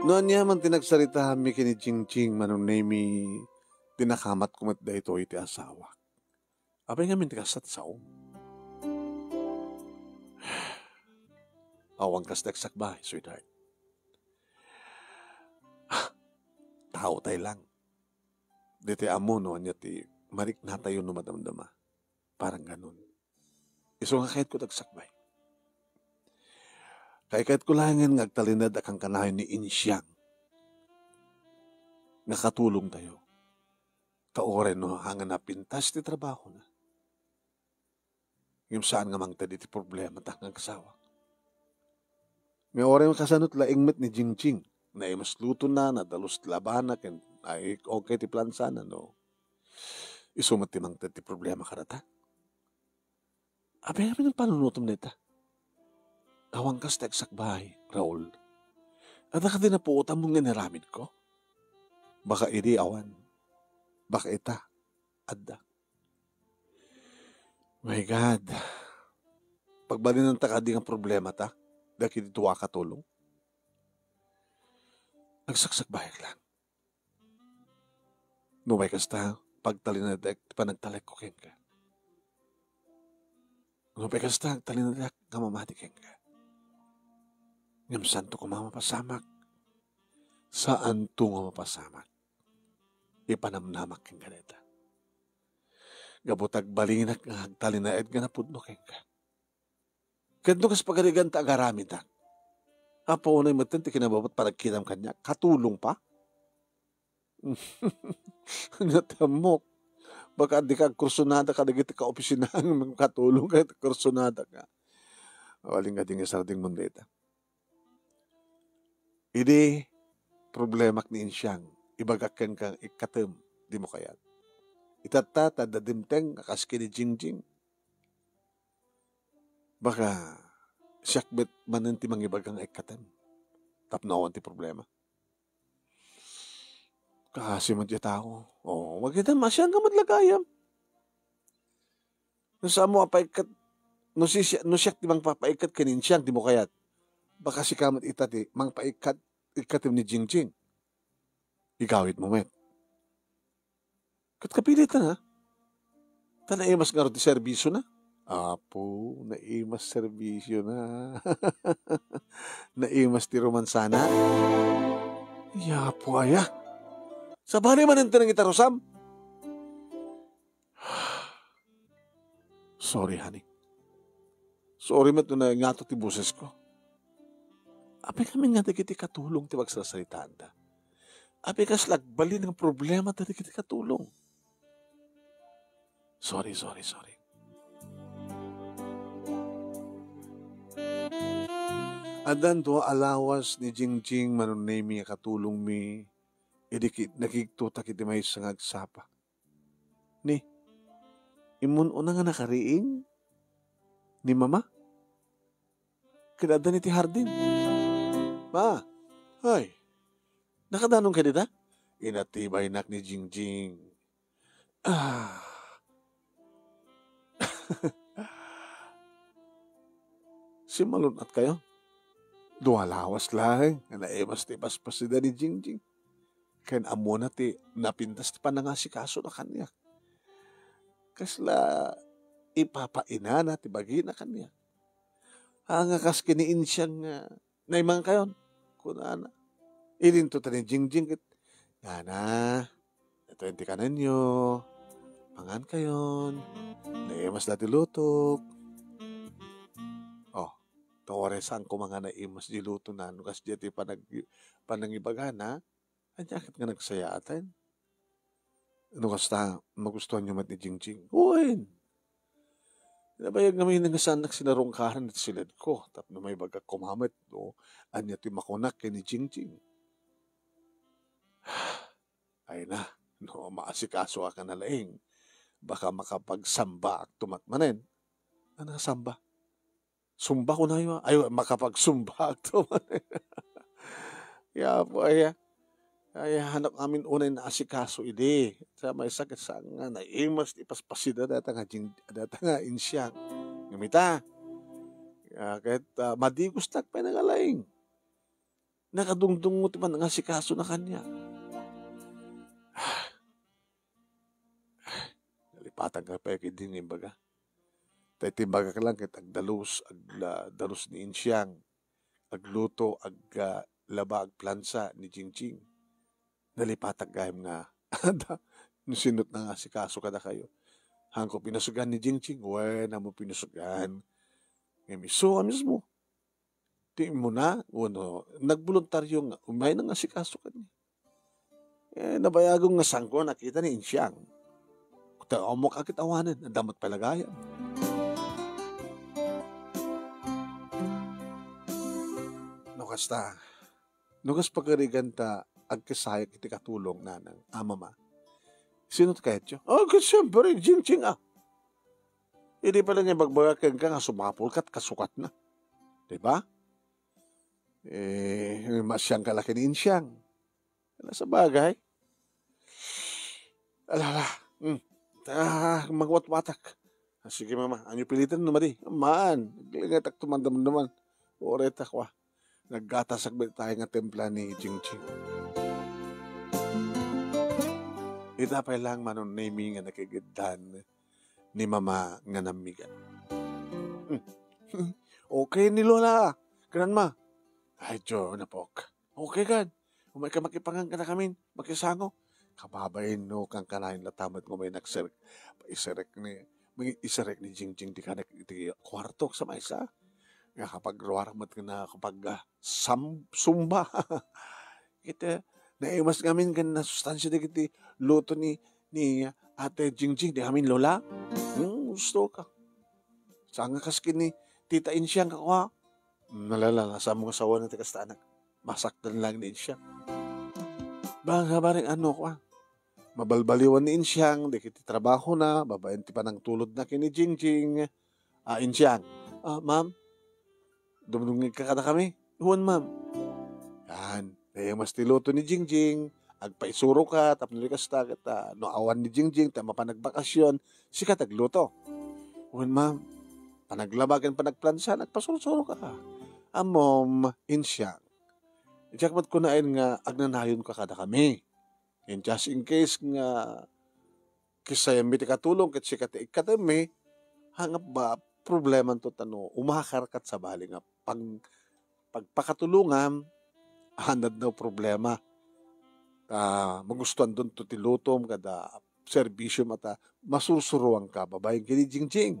No ania man ti nagsaritaanmi ken ni Jingjing, Manong Nemy, dinakamatko met daytoy ti asawak. Apay ngamin ti kasta ti saom? Awan kasta ti agsakbay, sweetheart. Ah, tao tay lang. Ditoy ammo no ania ti mariknatayo no madamdama. Parang ganun. Isu nga kayatko ti agsakbay. Kay kayatko laengen nga agtalinaed a kankanayon ni Insiang nga katulongtayo. Ta uray no haan nga napintas ti trabahona, ngem saan nga mangted iti problemata nga agsawak. Nga uray kasano ti laing met ni Jingjing, naimas lutona, nadalus ti labana, ken ay, okay ti plansana, no? Isu met ti mangted ti problema kadata. Apay ngamin ti panunotem dayta? Awan kasta ti agsakbay, Raul. Adda kadi napuotam nga inaramidko? Baka idi awan. Baka ita, adda. My God. Pagbalinanta kadi nga problemata dagiti dua a katulong? Agsaksakbayek lang. No may kasta, pagtalinaedek ti panagtalekko kenka. No may kasta, agtalinaedek nga mamati kenka. Ngem saanto koma mapasamak. Saanto nga mapasamak. Ipanamnamak kenka dayta. Gapu ta agbalinak nga agtalinaed nga napudno kenka. Ket no kas pagarigan ta agaramidnak, apo, unay metten ti kinababat panagkitam kaniak, katulong pa? Natamok. Baka dika agkursunada kadagiti kaopisinaam, katulong ket kursunada ka. Awaling nga di nga sarding mundeta. Idi problemak ni Insiang, ibagak kenka nga ikkatem, dimo kayat. Itatta, ta adda dimteng a kas ken ni Jingjing. Baka siak met manen ti mangibaga nga ikkatem tapno awan ti problema. Kaasi met ti tao. O, makita, masiang ka met la gayam. No, saan mo a paikkat, no, si, si, no siak ti mangpapaikkat ken ni Insiang, dimo kayat. Baka sika met ita ti mangpaikkat, ikkatem ni Jingjing. Igawidmo met. Ket kapilitan, ha? Ta naimas ngarud ti serbisiona. Apo, naimas serbisiona. Naimas ti romansana. Apo aya. Sabali manen ti nangitarusam. Sorry, honey. Sorry met no naingato ti bosesko. Apay ngamin nga dagiti katulong ti pagsarsaritaanda? Apay kasla agbalin nga problema dagiti katulong? Sorry, sorry, sorry. Addan dua a lawas ni Jingjing mano ni Nemi a katulongmi idi ki-, nakigtotak iti maysa nga agsapa. Ni, immun una nga nakariing ni Mama ket addan iti hardin. Ma, ay, nakadanon ka dita? Inatibaynak ni Jingjing. Ah. Simmalun-at kayo? Dua lawas laeng nga naimas ti paspasida ni Jingjing. Ken ammona ti napintas ti panangasikasona kaniak. Kasla ipapainana ti bagina kaniak. Haan nga kas ken ni Insiang nga, "Naimankayon," kunana. Idinto ta ni Jingjing ket, "Yana, ito ti kanenyo. Mangankayon. Naimas la ti lutok." Oh, ta uray saan koma nga naimas di lutona no kasdiay ti panag-, panangibagana, ania ket nga nagsayaaten? No kasta, magustuanyo met ni Jingjing? Wen! Nabayag ngamin nga saannak sinarungkaran iti siledko tapno maibagak koma met no ania ti makunak ken ni Jingjing. Ay na, no maasikasoak a nalaing, baka makapagsambaak tumat manen. Ano nga samba? Sumba kunayo, a? Ay, makapagsumbaak tumat manen. Ya, Apo, ay, ay, hanok amin unay naasikaso idi. Sa maysa ket saan nga naimas ti paspasida data nga Jing-, data nga Insiang. Ngem ita, ah, ket, ah, madigustak pay nga nalaing. Nakadungdungngo ti panangasikasona kaniak. Nalipatan ka pay ket di nga imbaga. Ta iti imbagak lang ket agdalus, agla-, dalus ni Insiang. Agluto, ag-, ah, laba, agplansa ni Jingjing. Nalipatak gayam nga, no sino't nangasikaso kadakayo. Haanko pinusgan ni Jingjing, wen, haanmo pinusgan. Ngem isu a mismo ti immuna, wenno nagboluntario nga umay nangasikaso kaniak. Eh, nabayagom nga saanko a nakita ni Insiang. Ta ammok a ket awanen, adda met pay la gayam. No kasta, no kas pakarigan ta agkasayok iti katulong, nanang, a mama. Sino ti kayatyo? Oh, ket siempre, Jingjing, a. Idi pay la nga ibagbagak kenka nga sumapulka ket kasukatna. Di ba? Eh, maasiangka la ken ni Insiang. Ala, sabagay. Ala, ala. Hmm. Ah, magwatwatak. Ah, sige, mama. Anyo piliten no madi? Man, aglingatak to man damdaman. Uray ta kua. Naggatasak met tayo nga templa ni Jingjing. Ita pay lang manon ni Nemi nga nakigiddan ni mama nga nammigat. Hmm. Okay ni Lola, Grandma. Ay, Diyo, napok. Okay, kan. Umay ka makipangan kadakamin, makisango. Kababain no, kankanayon latta met nga umay nagserek, iserek ni, may iserek ni Jingjing ti kanek iti kuarto sa maysa. Nga kapag ruar met nga na, kapag, ah, sam-, sumba. Ket, naimas ngamin ken nasustansya dagiti luto ni, ni Ate Jingjing, di ngamin lola. Hmm, gusto ka. Saan nga kas ken ni Tita Insiang ka, kua? Nalala, saan mo nga sawen ti kasta, anak? Masaktan lang ni Insiang. Baka bareng ano, kua? Mabalbaliwan ni Insiang dagiti trabahona, babaen ti panangtulodna ken ni Jingjing. Ah, Insiang. Ah, ma'am? Dumdumngegka kadakami? Wen, ma'am. Yan. Naimas ti luto ni Jingjing. Agpaisuroka, tapno di kasta, ket, ah, no awan ni Jingjing, ta mapan agbakasyon, sika ti agluto. Wen, ma'am. Panaglaba ken panagplansa, agpasurosuroka. Ammom, Insiang. Diak met kunaen nga agnanayonka kadakami. And just in case nga kisayammi ti katulong ket sika ti ikkatemmi, ha, nga ba, problemanto ta no umakarka ket sabali nga pag-, pagpakatulongam, haanadna problema. Ta magustuandonto ti lutom kada serbisyom a ta masursuroanka babaen ken ni Jingjing.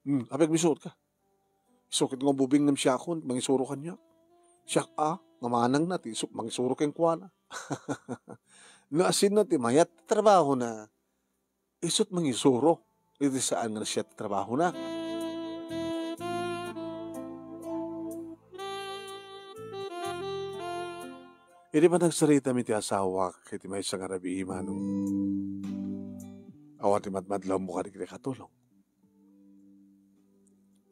Hmm, apay agmisuroka? Isu ket nga ubing nem siakon, mangisuro kaniak. Siak a, nga manangna ti isu, mangisuro kenkuana. No asinna ti mayat ti trabahona, isut mangisuro iti saan nga nasia ti trabahona. Idi panagsaritami ti asawak iti maysa nga rabii, Manong, awan ti madmadlawmo kadi iti katulong.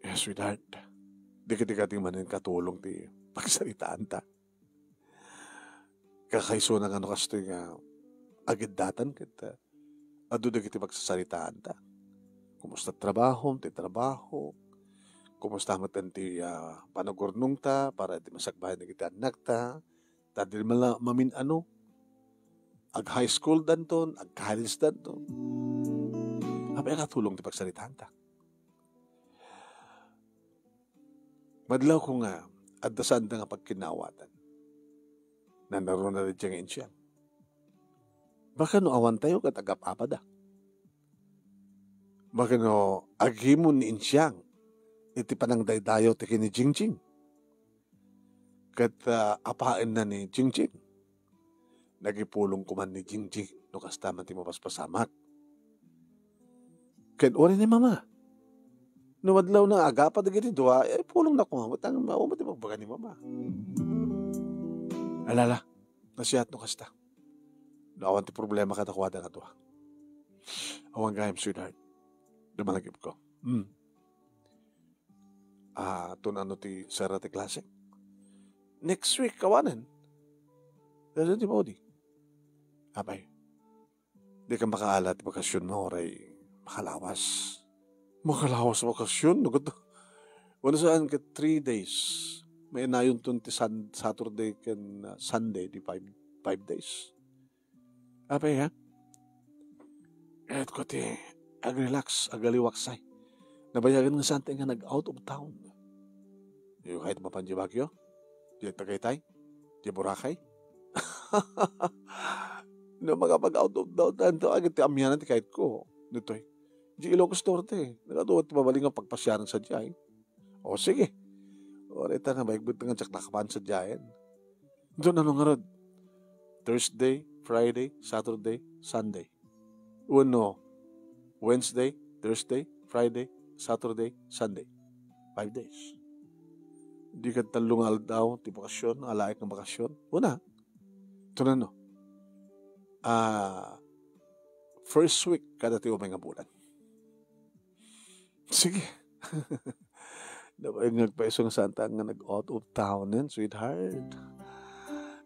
Eh, sweetheart, di kadi manen katulong ti pagsaritaanta. Kakaisuna nga no kastoy nga agiddatan ket, ah, adu dagiti pagsasaritaanta. Kumusta trabahom, ti trabaho? Kumusta met ti, ah, panagurnongta para iti masakbayan dagiti annakta? Ta di mala-, mamin-ano, ag-high school danton, ag-college danton. Apay a katulong ti pagsaritaanta? Madlawko nga adda saanda nga pagkinnaawatan. Nanaruna daydiay nga insiang. Baka no awantayo ket agap-apada. Baka no agimon ni insiang iti panangdaydayaw ti ken ni Jingjing. Ket, ah, apaenna ni Jingjing. Nagipulong koman ni Jingjing no kasta man ti mapaspasamak. Ken uray ni Mama. No madlaw na agapa dagiti dua, eh, pulong na koma. Ba't ang mao ti pagbaga ni Mama? Alala, nasiat no kasta. No awan ti problema kadakuada nga dua. Awan gayam, sweetheart. Dumalagip ko. Hmm. Ah, tun ano ti sara ti klase? Next week, awanen. Dada ti maudi. Apay, di ka makaala ti bakasionmo, uray makalawas. Makalawas a bakasion? Nagat-, wano saan ket three days. Mainayon tun ti Sun-, Saturday ken, ah, Sunday, di five, five days. Apay, ha? Kayatko ti ag-relax, agaliwaksay. Nabayagen nga saan ti nga nag-out of town. Di kayo kahit mapan di Baguio? Di Tagaytay? Di Boracay? No, makapag-out of town, tanto agad ti amianan ti kayatko. Ditoy. Di Ilocos Norte. Nagatuwat ti mabaling nga pagpasyaran sa diay. O, sige. Uray ta na, maigbat nga diak nakapan sadiayen. Doon ano nga rod? Thursday, Friday, Saturday, Sunday. Uno, Wednesday, Thursday, Friday, Saturday, Sunday. Five days. Di ka tallo nga aldaw ti bakasyon, alaek nga bakasyon. Una, ito na, no? Ah, first week kada ti umay nga bulan. Sige. Nabayag nga agpaiso nga saan ta nga nag-out of town-en, sweetheart.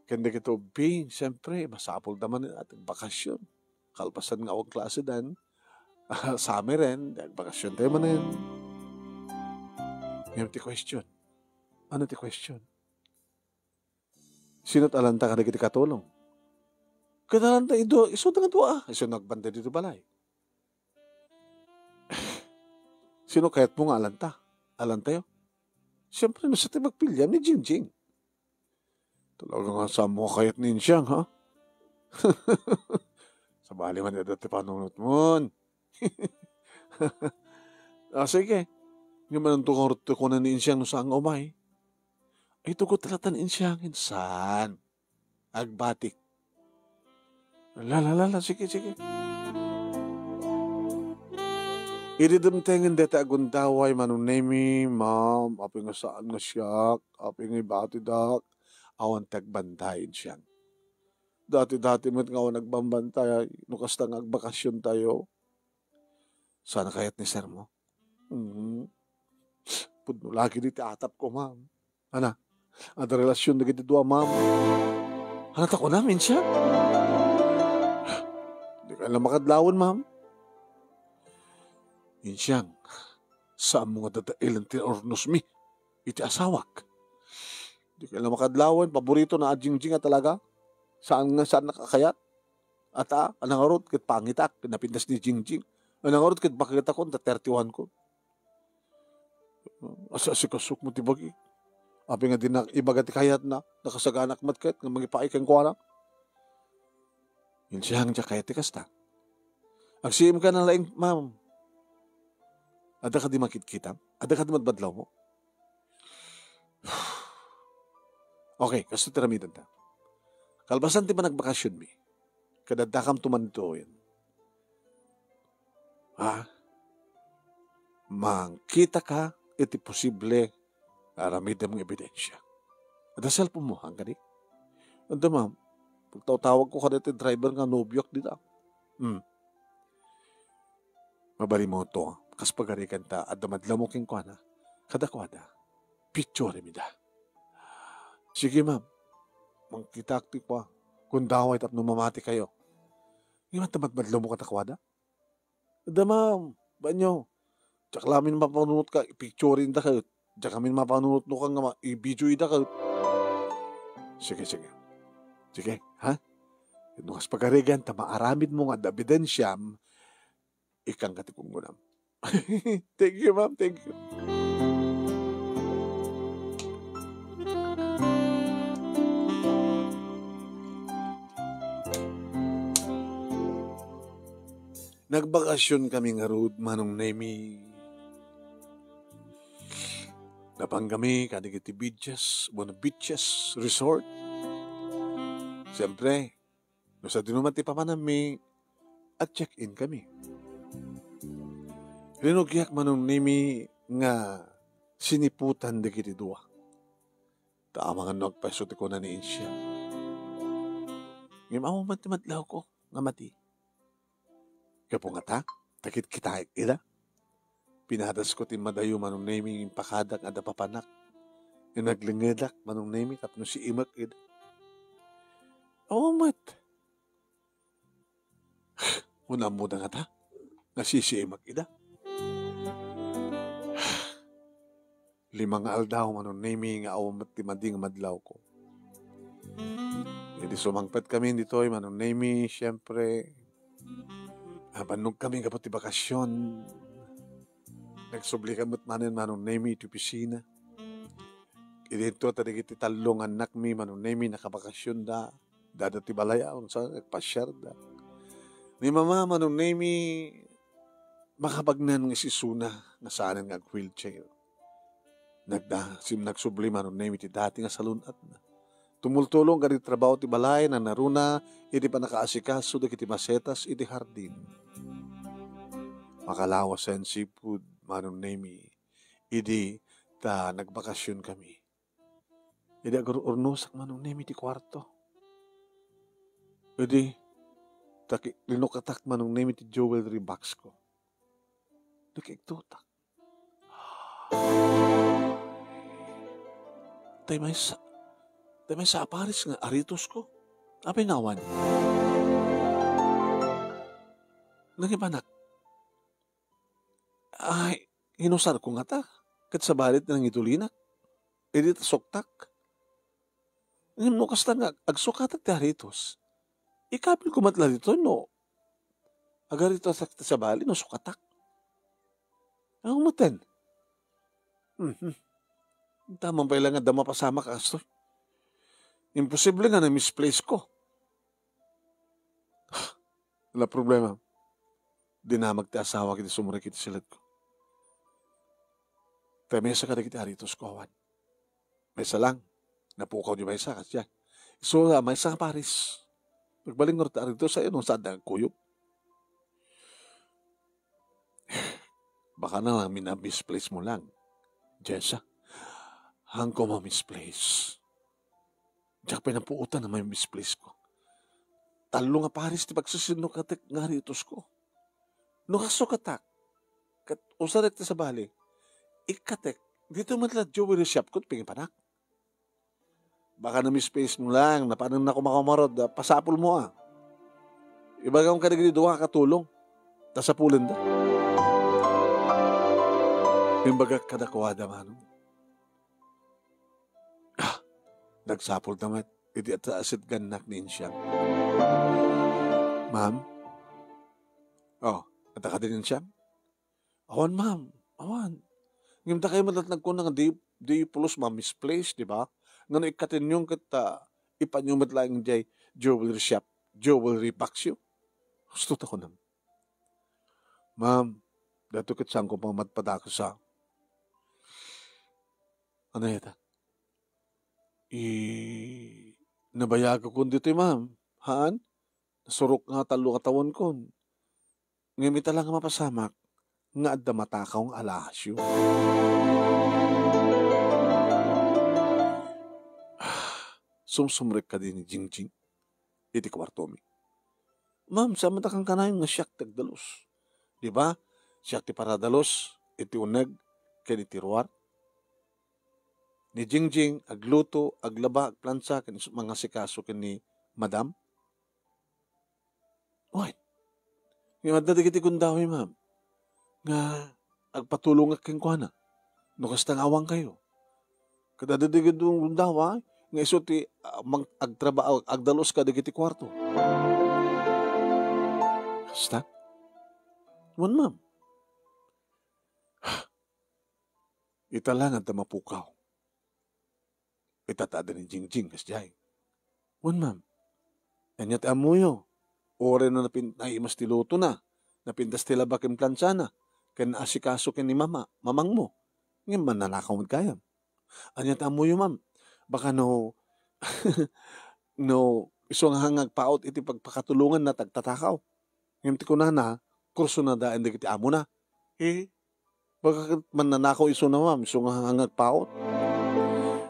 Ken dagiti ubing, siyempre, masapul da man iti bakasyon. Kalpasan nga awan klase dan, summer-en, di agbakasyon tayo manen. Ngayon ti question. Ano ti question? Sino ti alanta kadagiti katulong? Ket alanta idu-, isu nga dua, isu nga agbantay ditoy balay. Sino kayatmo nga alanta? Alantayo? Siyempre, no, sa ti magpiliam ni Jingjing. Talaga nga saan mo kayat ni Insyang, ha? Sabali man, dada ti panunot mon. Ah, sige. Nga manunto nga rut ti kuna ni Insyang no saan nga umay. Ay, tugot latan Insyangin. Saan? Agbatik. La, la, la, la. Sige, sige. Idi dumtengen deta agundaway, Manong Nemi, ma'am, apay nga saan nga siak, apay nga ibatidak, awan ti agbantay, Insyang. Dati-dati met nga awan agbambantay, no kasta nga agbakasyon tayo. Saan kayat ni sir mo? Mm. Pudno lagi di ti atap ko, ma'am. Ana, adda relasyon dagiti dua, ma'am. Ana, ta kunam, Insyang? Di ka lang makadlawan, ma'am. Insyang, saan mo nga dadailan ti urnosmi iti asawak? Di ka lang makadlawan, paborito na a Jingjing a talaga. Saan nga, saan nakakayat? Ata, anang arut ket pangitak, napintas ni Jingjing. Anang arut ket baketakon, ta thirty-one ko. Asi-asikasok mo ti bagi. Apay nga di na ibaga ti kayatna, nakasaganak met ket nga mangipaay kenkuana. Insyang, diak kayat ti kasta. Agsiim ka na laeng, ma'am. Adda kadi makitkitam? Adda kadi madmadlawmo? Okay, kastoy ti aramidenta. Kalpasan ti panagvakasionmi, ket addakamto man ditoyen. Ha? Mangkitaka iti posible nga aramidem nga ebidensia. Adda cellphone mo, han kadi? Adda, ma'am. Pagtawtawagko kadagiti driver nga nobiok dita. Hmm. Mabalinmo to, kas pagarigan ta adda madlawmo kenkuana, kadakuada, picturem ida. Sige, ma'am. Mangkitak ti kua, gundaway tapno mamatikayo. Ngem adda madmadlawmo kadakuada? Adda, ma'am. Banyo. Diak lamin mapanunot ka, picture ida ket. Diak amin mapanunot no ka nga ma-, i-video ida ket. Sige, sige. Sige, ha? No kas pagarigan ta maaramidmo nga adda ebidensiam, ikkan ka ti kunkunam. Thank you, ma'am. Thank you. Nagbakasyon kami ngarud, Manong Nemi. Napangkami kadagiti beaches, bueno, beaches resort. Siyempre, no sadino met ti papanammi, ag-check-in kami. Rinugiak, Manong Nemi, nga siniputan dagiti dua. Ta amangan no agpayso ti kuna ni Insia. Ngem awan met ti madlawko nga mati. Gapu ngata, ta kitkitaek ida. Pinadasko ti immadayo, Manong Nemi, impakadak nga adda papanak. Ngem naglengedak, Manong Nemi, tapno siimek ida. Awan met. Kunammoda ngata nga sisiimek ida? Lima nga aldaw, Manong Nemi, nga awan met ti madi nga madlawko. Idi sumangpetkami ditoy, Manong Nemi, siyempre, nabannogkami gapu ti bakasyon. Nagsublika met manen, Manong Nemi, iti opisina. Idinto ta dagiti tallo nga annakmi, Manong Nemi, nakabakasyonda. Dada ti balay a unsa, nagpasiarda. Ni Mama, Manong Nemi, makabagnan nga isisuna nga saanen nga ag-wheelchair. Nagda-, sim-, nagsubli, Manong Nemi, ti dati nga salun-atna. Tumultulong kadagiti trabaho ti balay, nanaruna iti pannakaasikaso dagiti masetas iti hardin. Makalawasen sipud, Manong Nemi, idi ta nagbakasionkami. Idi agur-urnosak, Manong Nemi, ti kuarto. Idi, ta ki-, linukatak, Manong Nemi, ti jewelry box ko. Nakiigtotak. Tay maysa, tay maysa a pares nga aritos ko. Apay nga awan? Nangibanak. Ay, inusarko ngata. Ket sabali ti nangitulinak. Idi ta suktak. Ngem no kasta nga agsukatak ti aritos, ikabilko met la ditoy no agaritosak ti sabali no sukatak. Aw, maten. Mhm. Taman pay la nga adda mapasamak a kastoy. Imposible nga na-misplace ko. Wala problema. Dinamag ti asawak iti sumrekit iti siledko. Tay maysa kadagiti aritos ko, awan. Maysa lang. Napukaw ni maysa, kasdiay. Isu a maysa nga pares. Nagbalin ngarud ti aritos, ay, no, saan nga agkuyog? Baka na lang mina-misplace mo lang. Jessa, haanko ma-misplace. Diak pay napuotan a ma-misplace ko. Tallo nga pares ti pagsusinnukatek nga aritos ko. No kasukatak, ket usarek ti sabali, ikkatek, ditoy met la jewelry shop ko, pangibanak. Baka na-misplace mo lang, napanen ako makamarod, ah, pasapul mo, ah. Ibagam kadagiti dua nga katulong, ta sapulenda. Imbagak kadakuada, Manong. Ah, nagsapulda met iti at-, asetgannak ni Insiang. Ma'am? Oh, adda kadi ni Insiang? Awan, ma'am. Awan. Ngem dakayo met latta nagkuna nga di, di pulos ma-misplace, di ba? Ngano ikkatenyo ket, ah, ipanyo met laeng jay jewelry shop, jewelry box yo? Husto ta kunam. Ma'am, Daytoy ket saanko pamadpadakes a. Ania dayta? I-, nabayagakon ditoy, ma'am. Haan? Nasurok nga tallo nga tawenkon. Ngem ita la nga mapasamak nga adda matakaw nga alahasyo. Sumsumrek kadi ni Jingjing iti kuartomi. Ma'am, saan met a kankanayon nga siak ti agdalus? Di ba? Siak ti paradalus iti uneg ken iti ruar. Ni Jingjing, agluto, aglaba, agplansa, ken isu mangasikaso ken ni Madam. Wen, ngem adda dagiti gundaway, ma'am, nga agpatulongak kenkuana no kasta nga awankayo. Ket adda dagiti gundaway nga isu ti, ah, mang-, agtraba-, agdalus kadagiti kuarto. Kasta? Wen, ma'am. Ita la nga adda mapukaw. Ita ta adda ni Jingjing kasdiay. Wen, ma'am. Ania ti ammoyo? Uray no napin-, naimas ti lutona, napintas ti laba ken plansana, ken naasikaso ken ni mama, mamangmo. Ngem mannanakaw met gayam. Ania ti ammoyo, ma'am? Baka no, no isu nga agpaut iti pagpakatulonganna ti agtatakaw. Ngem ti kunana, kursunadaen dagiti amona. Eh, Baka ket mannanakaw isuna, ma'am, isu nga agpaut.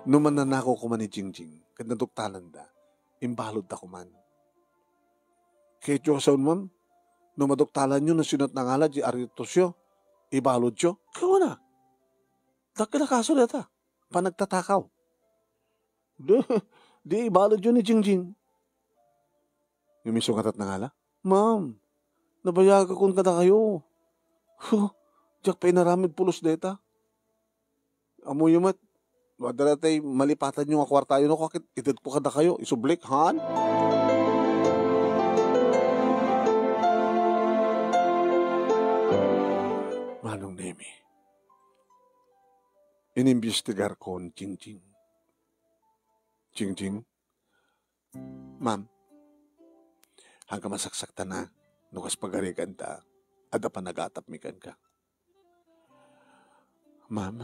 No mannanakaw koma ni Jingjing, ket naduktalanda, imbaludda koman. Ket diyo a sawen, ma'am, no maduktalanyo no sino ti nangala diay aritosyo, ibaludyo, kunana. Dakkel a kaso dayta, panagtatakaw. Di, di ibaludyo ni Jingjing. Ngem isu ngata ti nangala, "Ma'am, nabayagakon kadakayo. Huh, diak pay inaramid pulos dayta. Ammoyo met, no adda daytay malipatanyo nga kuartayo, no, ket itedko kadakayo, isublik, haan?" Manong Nemi, inimbestigarko ni Jingjing. Jingjing, Ma'am, haanka masaksaktana no kas pagarigan ta adda panagatapmi kenka. Ma'am,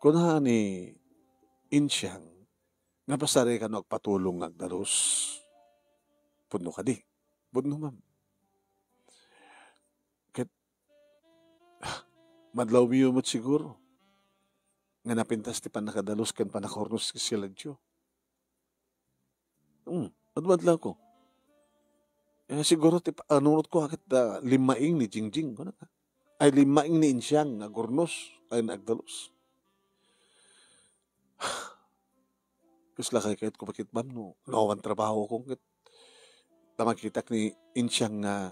kuna ni Insiang nga pasareka no agpatulong nga agdalus. Pudno kadi? Pudno, ma'am. Ket, ah, madlawmiyo met siguro nga napintas ti pannakadalus ken pannakaurnos iti siledyo. Hmm, madmadlawko. Eh, siguro ti pa-, panunotko a ket, ah, limmaing ni Jingjing, kunana. Ay, limmaing ni Insiang nga agurnos, ay, nga agdalus. Kasla kay kayatko, bakit, ma'am, no, no awan trabahokon ket ta makitak ni Insiang nga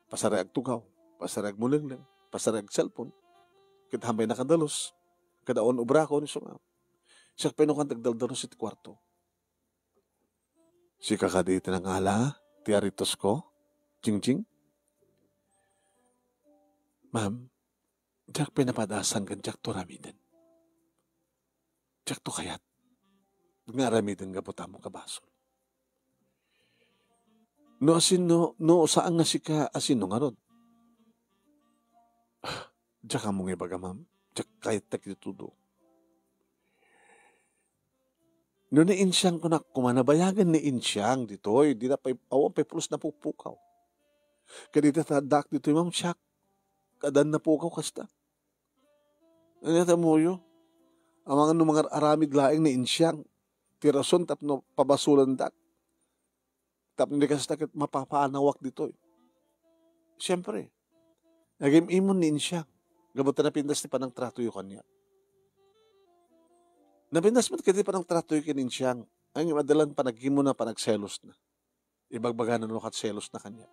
pasarek agtugaw, pasarek agmulengleng, pasarek agselpon, ket haanpay nakadalus, kada awan obrakon, isu nga, siak pay no kan ti agdaldalus iti kuarto. Sika kadi ti nangala ti aritosko, Jingjing? Ma'am, diak pay napadasan ken diakto aramiden. Diakto kayat nga aramiden gapu ta ammok a basol. No asino, no saan nga sika, asino ngarud? Ah, diak ammo nga ibaga, ma'am. Diak kayat ti agtudo. No ni Insiang kunak koma, nabayagen ni Insiang ditoy, dina pay, awan pay pulos napupukaw. Ket iti addaak ditoy, ma'am, siak, addan napukaw kasta. Ania ti ammoyo? Amangan no mangar-aramid laeng ni Insiang ti rason tapno pabasolandak. Tapno di kasta ket mapapaanawak ditoy. Siempre, nagim-imon ni Insiang gapu ta napintas ti panangtratoyo kaniak. Napintas met ket ti panangtratoyo ken Insiang. Ngem adda laeng panagimona, panagselosna. Ibagbagana no ket selosna kaniak.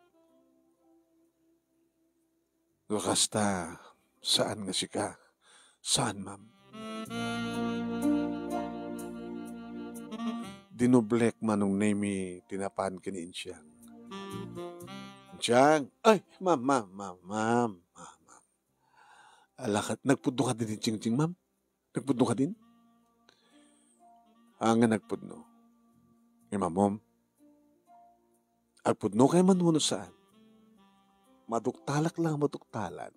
No kasta, saan nga sika? Saan, ma'am? Dinoblek Manong Nemi ti napan ken ni Insiang. Insiang! Ay, ma'am, ma'am, ma'am, ma'am, ma'am, ma'am. Ala ket, nagpudno kadi ni Jingjing, ma'am? Nagpudno kadin? Haan nga nagpudno. Ngem ammom, agpudno kay man wenno saan? maduktalak lang maduktalan.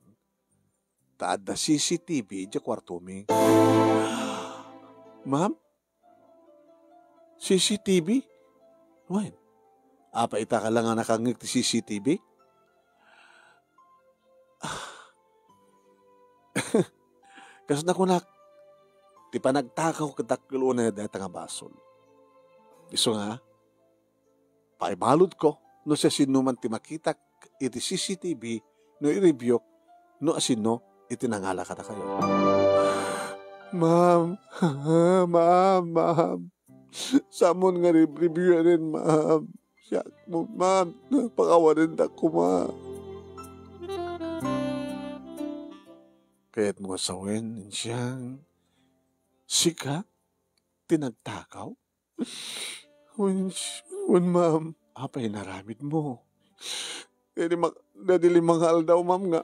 Ta adda C C T V idiay kuartomi. Ma'am? C C T V? Wen, apay ita ka lang nga nakangngeg ti C C T V? Ah. Kas nakunak, ti panagtakaw ket dakkel unay dayta nga basol. Isu nga, paibaludko no siasinoman ti makitak iti C C T V no i-reviewk no asino iti nangala kadakayo. Ma'am, ma'am, ma'am. Samon nga rib-, review-en, ma'am. Siak mo, ma'am. Pakawanendak koma. Kayatmo nga sawen, Insiang, sika ti nagtakaw? Wen, wen, ma'am. Apay inaramidmo? Daydi mak-, daydi lima nga aldaw, ma'am, nga,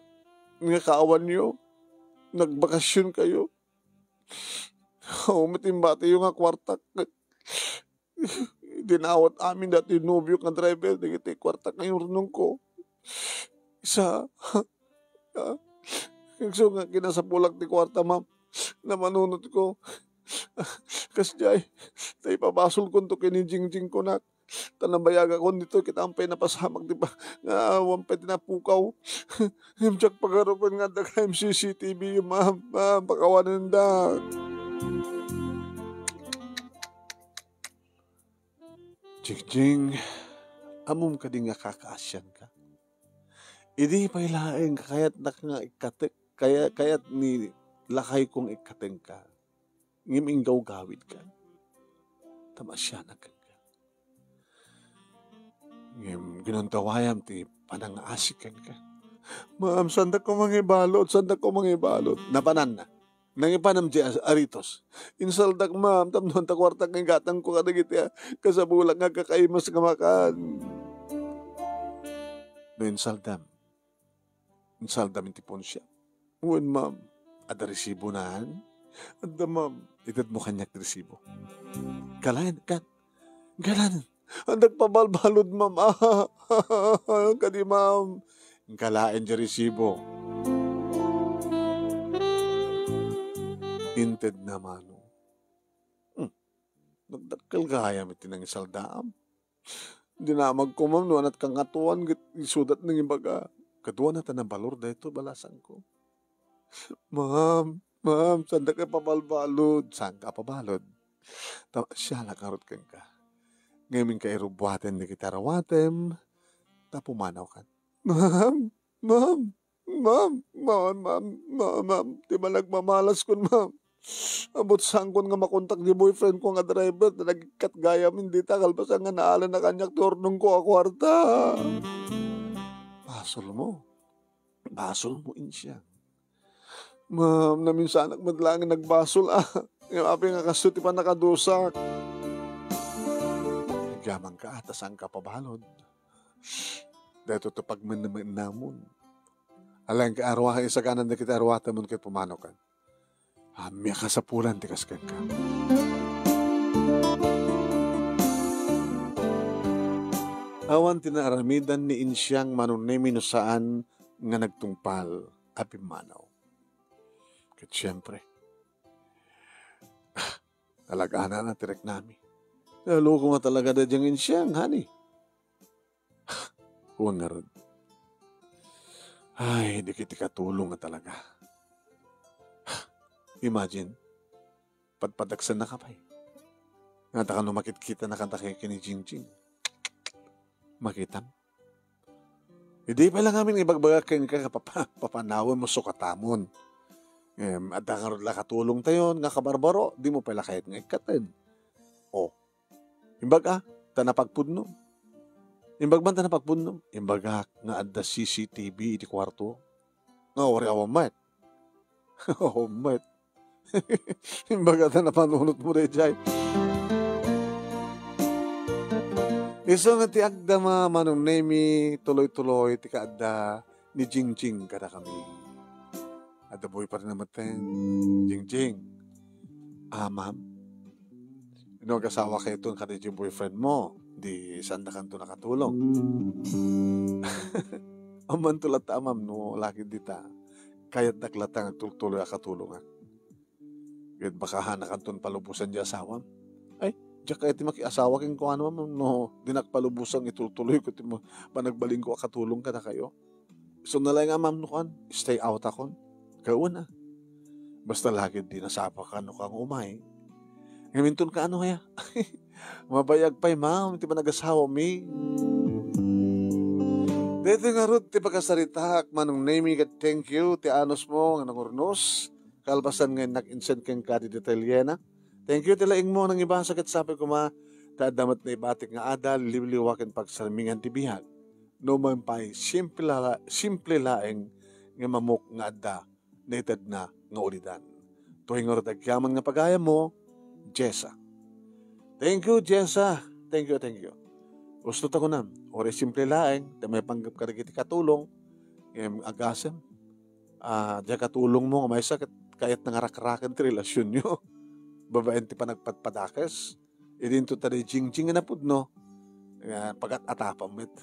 nga kaawanyo. Nagbakasionkayo. Awan met imbatiyo nga kuartak. Dinawat amin daytoy nobiok nga driver dagiti kuarta nga inurnongko. Sa, ah, isu nga kinasapulak ti kuarta, ma'am. Namanunotko. Kasdiay, ta ipabasolkonto ken ni Jingjing kunak. Ta nabayagakon ditoy ket awan pay napasamak ti pa-, nga awan pay ti napukaw. Ngem diak pagarupen nga adda kayam C C T V, ma'am. Ma'am, pakawanendak. Jingjing, ammom kadi nga kakaasianka? Idi pay laeng kayatnak nga ikkatek, kaya-, kayat ni lakayko nga ikkatenka, ngem inggawgawidka, ta maasianak kenka. Ngem ginundawayam ti panangaasik kenka. Ma'am, saandak koma nga ibalud, saandak koma nga ibalud. Napananna. Nangipanam di as-, aritos. Insaldak, ma'am, tapno anta kuarta nga igatangko kadagiti, ah, kasapulak nga agkakaimas nga makan. No insaldam, insaldam iti ponsiam. Wen, ma'am. Adda resibonan? Adda, ma'am. Itedmo kaniak ti resibo. Kalaen, kan-, kalaen. Adda pabalbalud, ma'am. Ah, kadi, ma'am. Kalaen ti resibo. Intedna mano. Hmm. Nagdakkel gayam iti nangisaldaam. Dinamagko, ma'am, no anat kangatoan, ket isudat nangibaga. Kaduana ta nabalor daytoy balasangko. Ma'am, ma'am, saandak ipabalbalud. Saanka a pabalud. Ta, sialak ngarud kenka. Ngem inka irubbuaten dagiti aruatem, ta pumanawkan. Ma'am, ma'am, ma'am, ma'am, ma'am, ma'am, ma'am, ti managmamalaskon, ma'am. Abut saankon nga makontak di boyfriend ko nga driver, ta nagikkat gayam dita, kalpasan nga naalana kaniak ti urnongko a kuarta. Basolmo. Basolmo, Insiang. Ma'am, naminsanak met laeng nagbasol, ah. Ngem apay nga kasto ti pannakadusak? Agyamanka, ah, ta saanka pabalud. Daytoy ti pagmenmenamon. Alaenka a ruaten, isaganan dagiti aruatemon ket pumanawkan. Ammia kasapulan ti kas kenka. Awan ti naaramidan ni Insiang Mano Nemi no saan nga nagtungpal a pimmanaw. Ket siempre, ah, talaga na ti riknami. Naloko nga talaga daydiay nga Insiang, honey. Wen ngarud. Ay, dagiti katulong nga talaga. Imagine, padpadagsennaka pay. Nga ta kano makitkitana kanta ken ni Jingjing. Makitam. Idi pay la ngamin ibagbagak kenka nga papa-, papanawen mo sukatamon. Em, adda ngarud la katulongtayon nga kabarbaro, dimo pay la kayat nga ikkaten. O, imbag a, ta napagpudno. Imbag man ta napagpudno, imbagak nga adda C C T V iti kuarto. Nga uray awan met. Awan met. Imbag a ta napanunotmo daydiay. Isu nga ti agdama, Manong Nemi, tuloy-tuloy ti kaadda ni Jingjing kadakami. Adda boyfriend na metten, Jingjing. Ah, ma'am. No, agasawa kayo ton kada boyfriend mo, di saan na kanto nakatulong. Amanto latta, Amam, no lakid dita, kayatdak latta nga agtultuloy a katulongak. Ket baka hanakanton palubosan ti asawam. Ay, diak kayat ti makiasawa kenkuana, Amam, no dinak palubosan nga itultuloyko ti ma-, panagbalinko a katulong kadakayo. Isuna laeng, Amam, no kuan, stay out akon. Kauna. Basta lakid di nasapaka no kang umay. Ngaminton kaano kaya? Mabayag pay, Ma'am, ti panagasawami. Daytoy ngarud ti pakasaritaak, Manong Nemy, ket thank you ti anusmo nga nangurnos. Kalpasan nga innak insend kenka ti detalyena. Thank you ti laingmo nga nangibasa ket sapay koma ta adda met naibatik nga adal, liwliwa ken pagsarmingan ti biag. No man pay, simple la-, simple laeng nga mamok nga adda naitedna nga ulidan. Tuhay ngarud agyaman nga pagayammo, Jessa. Thank you, Jessa. Thank you, thank you. Usto ta kunam, uray simple laeng, ta maipanggep kadagiti katulong, ngem agasem, ah, diay katulongmo nga maysa ket kayatna nga rakraken ti relasionyo. Babaen ti panagpadpadakes, idinto ta di Jingjing nga napudno, nga pagat-atapam met.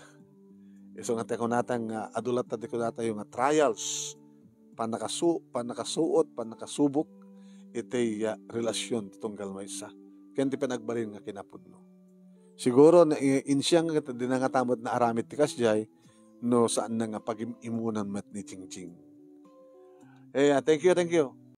Isu nga ti kunata nga adu latta di kunatayo nga trials, pannakasu-, pannakasuot, pannakasubok iti, ah, relasion ti tunggal maysa ken ti panagbalin nga kinapudno. Siguro na, i-, insiang nga di na nga tamod naaramid ti kasdiay no saan na nga pagim-imunan met ni Jingjing. Eh, ah, thank you, thank you.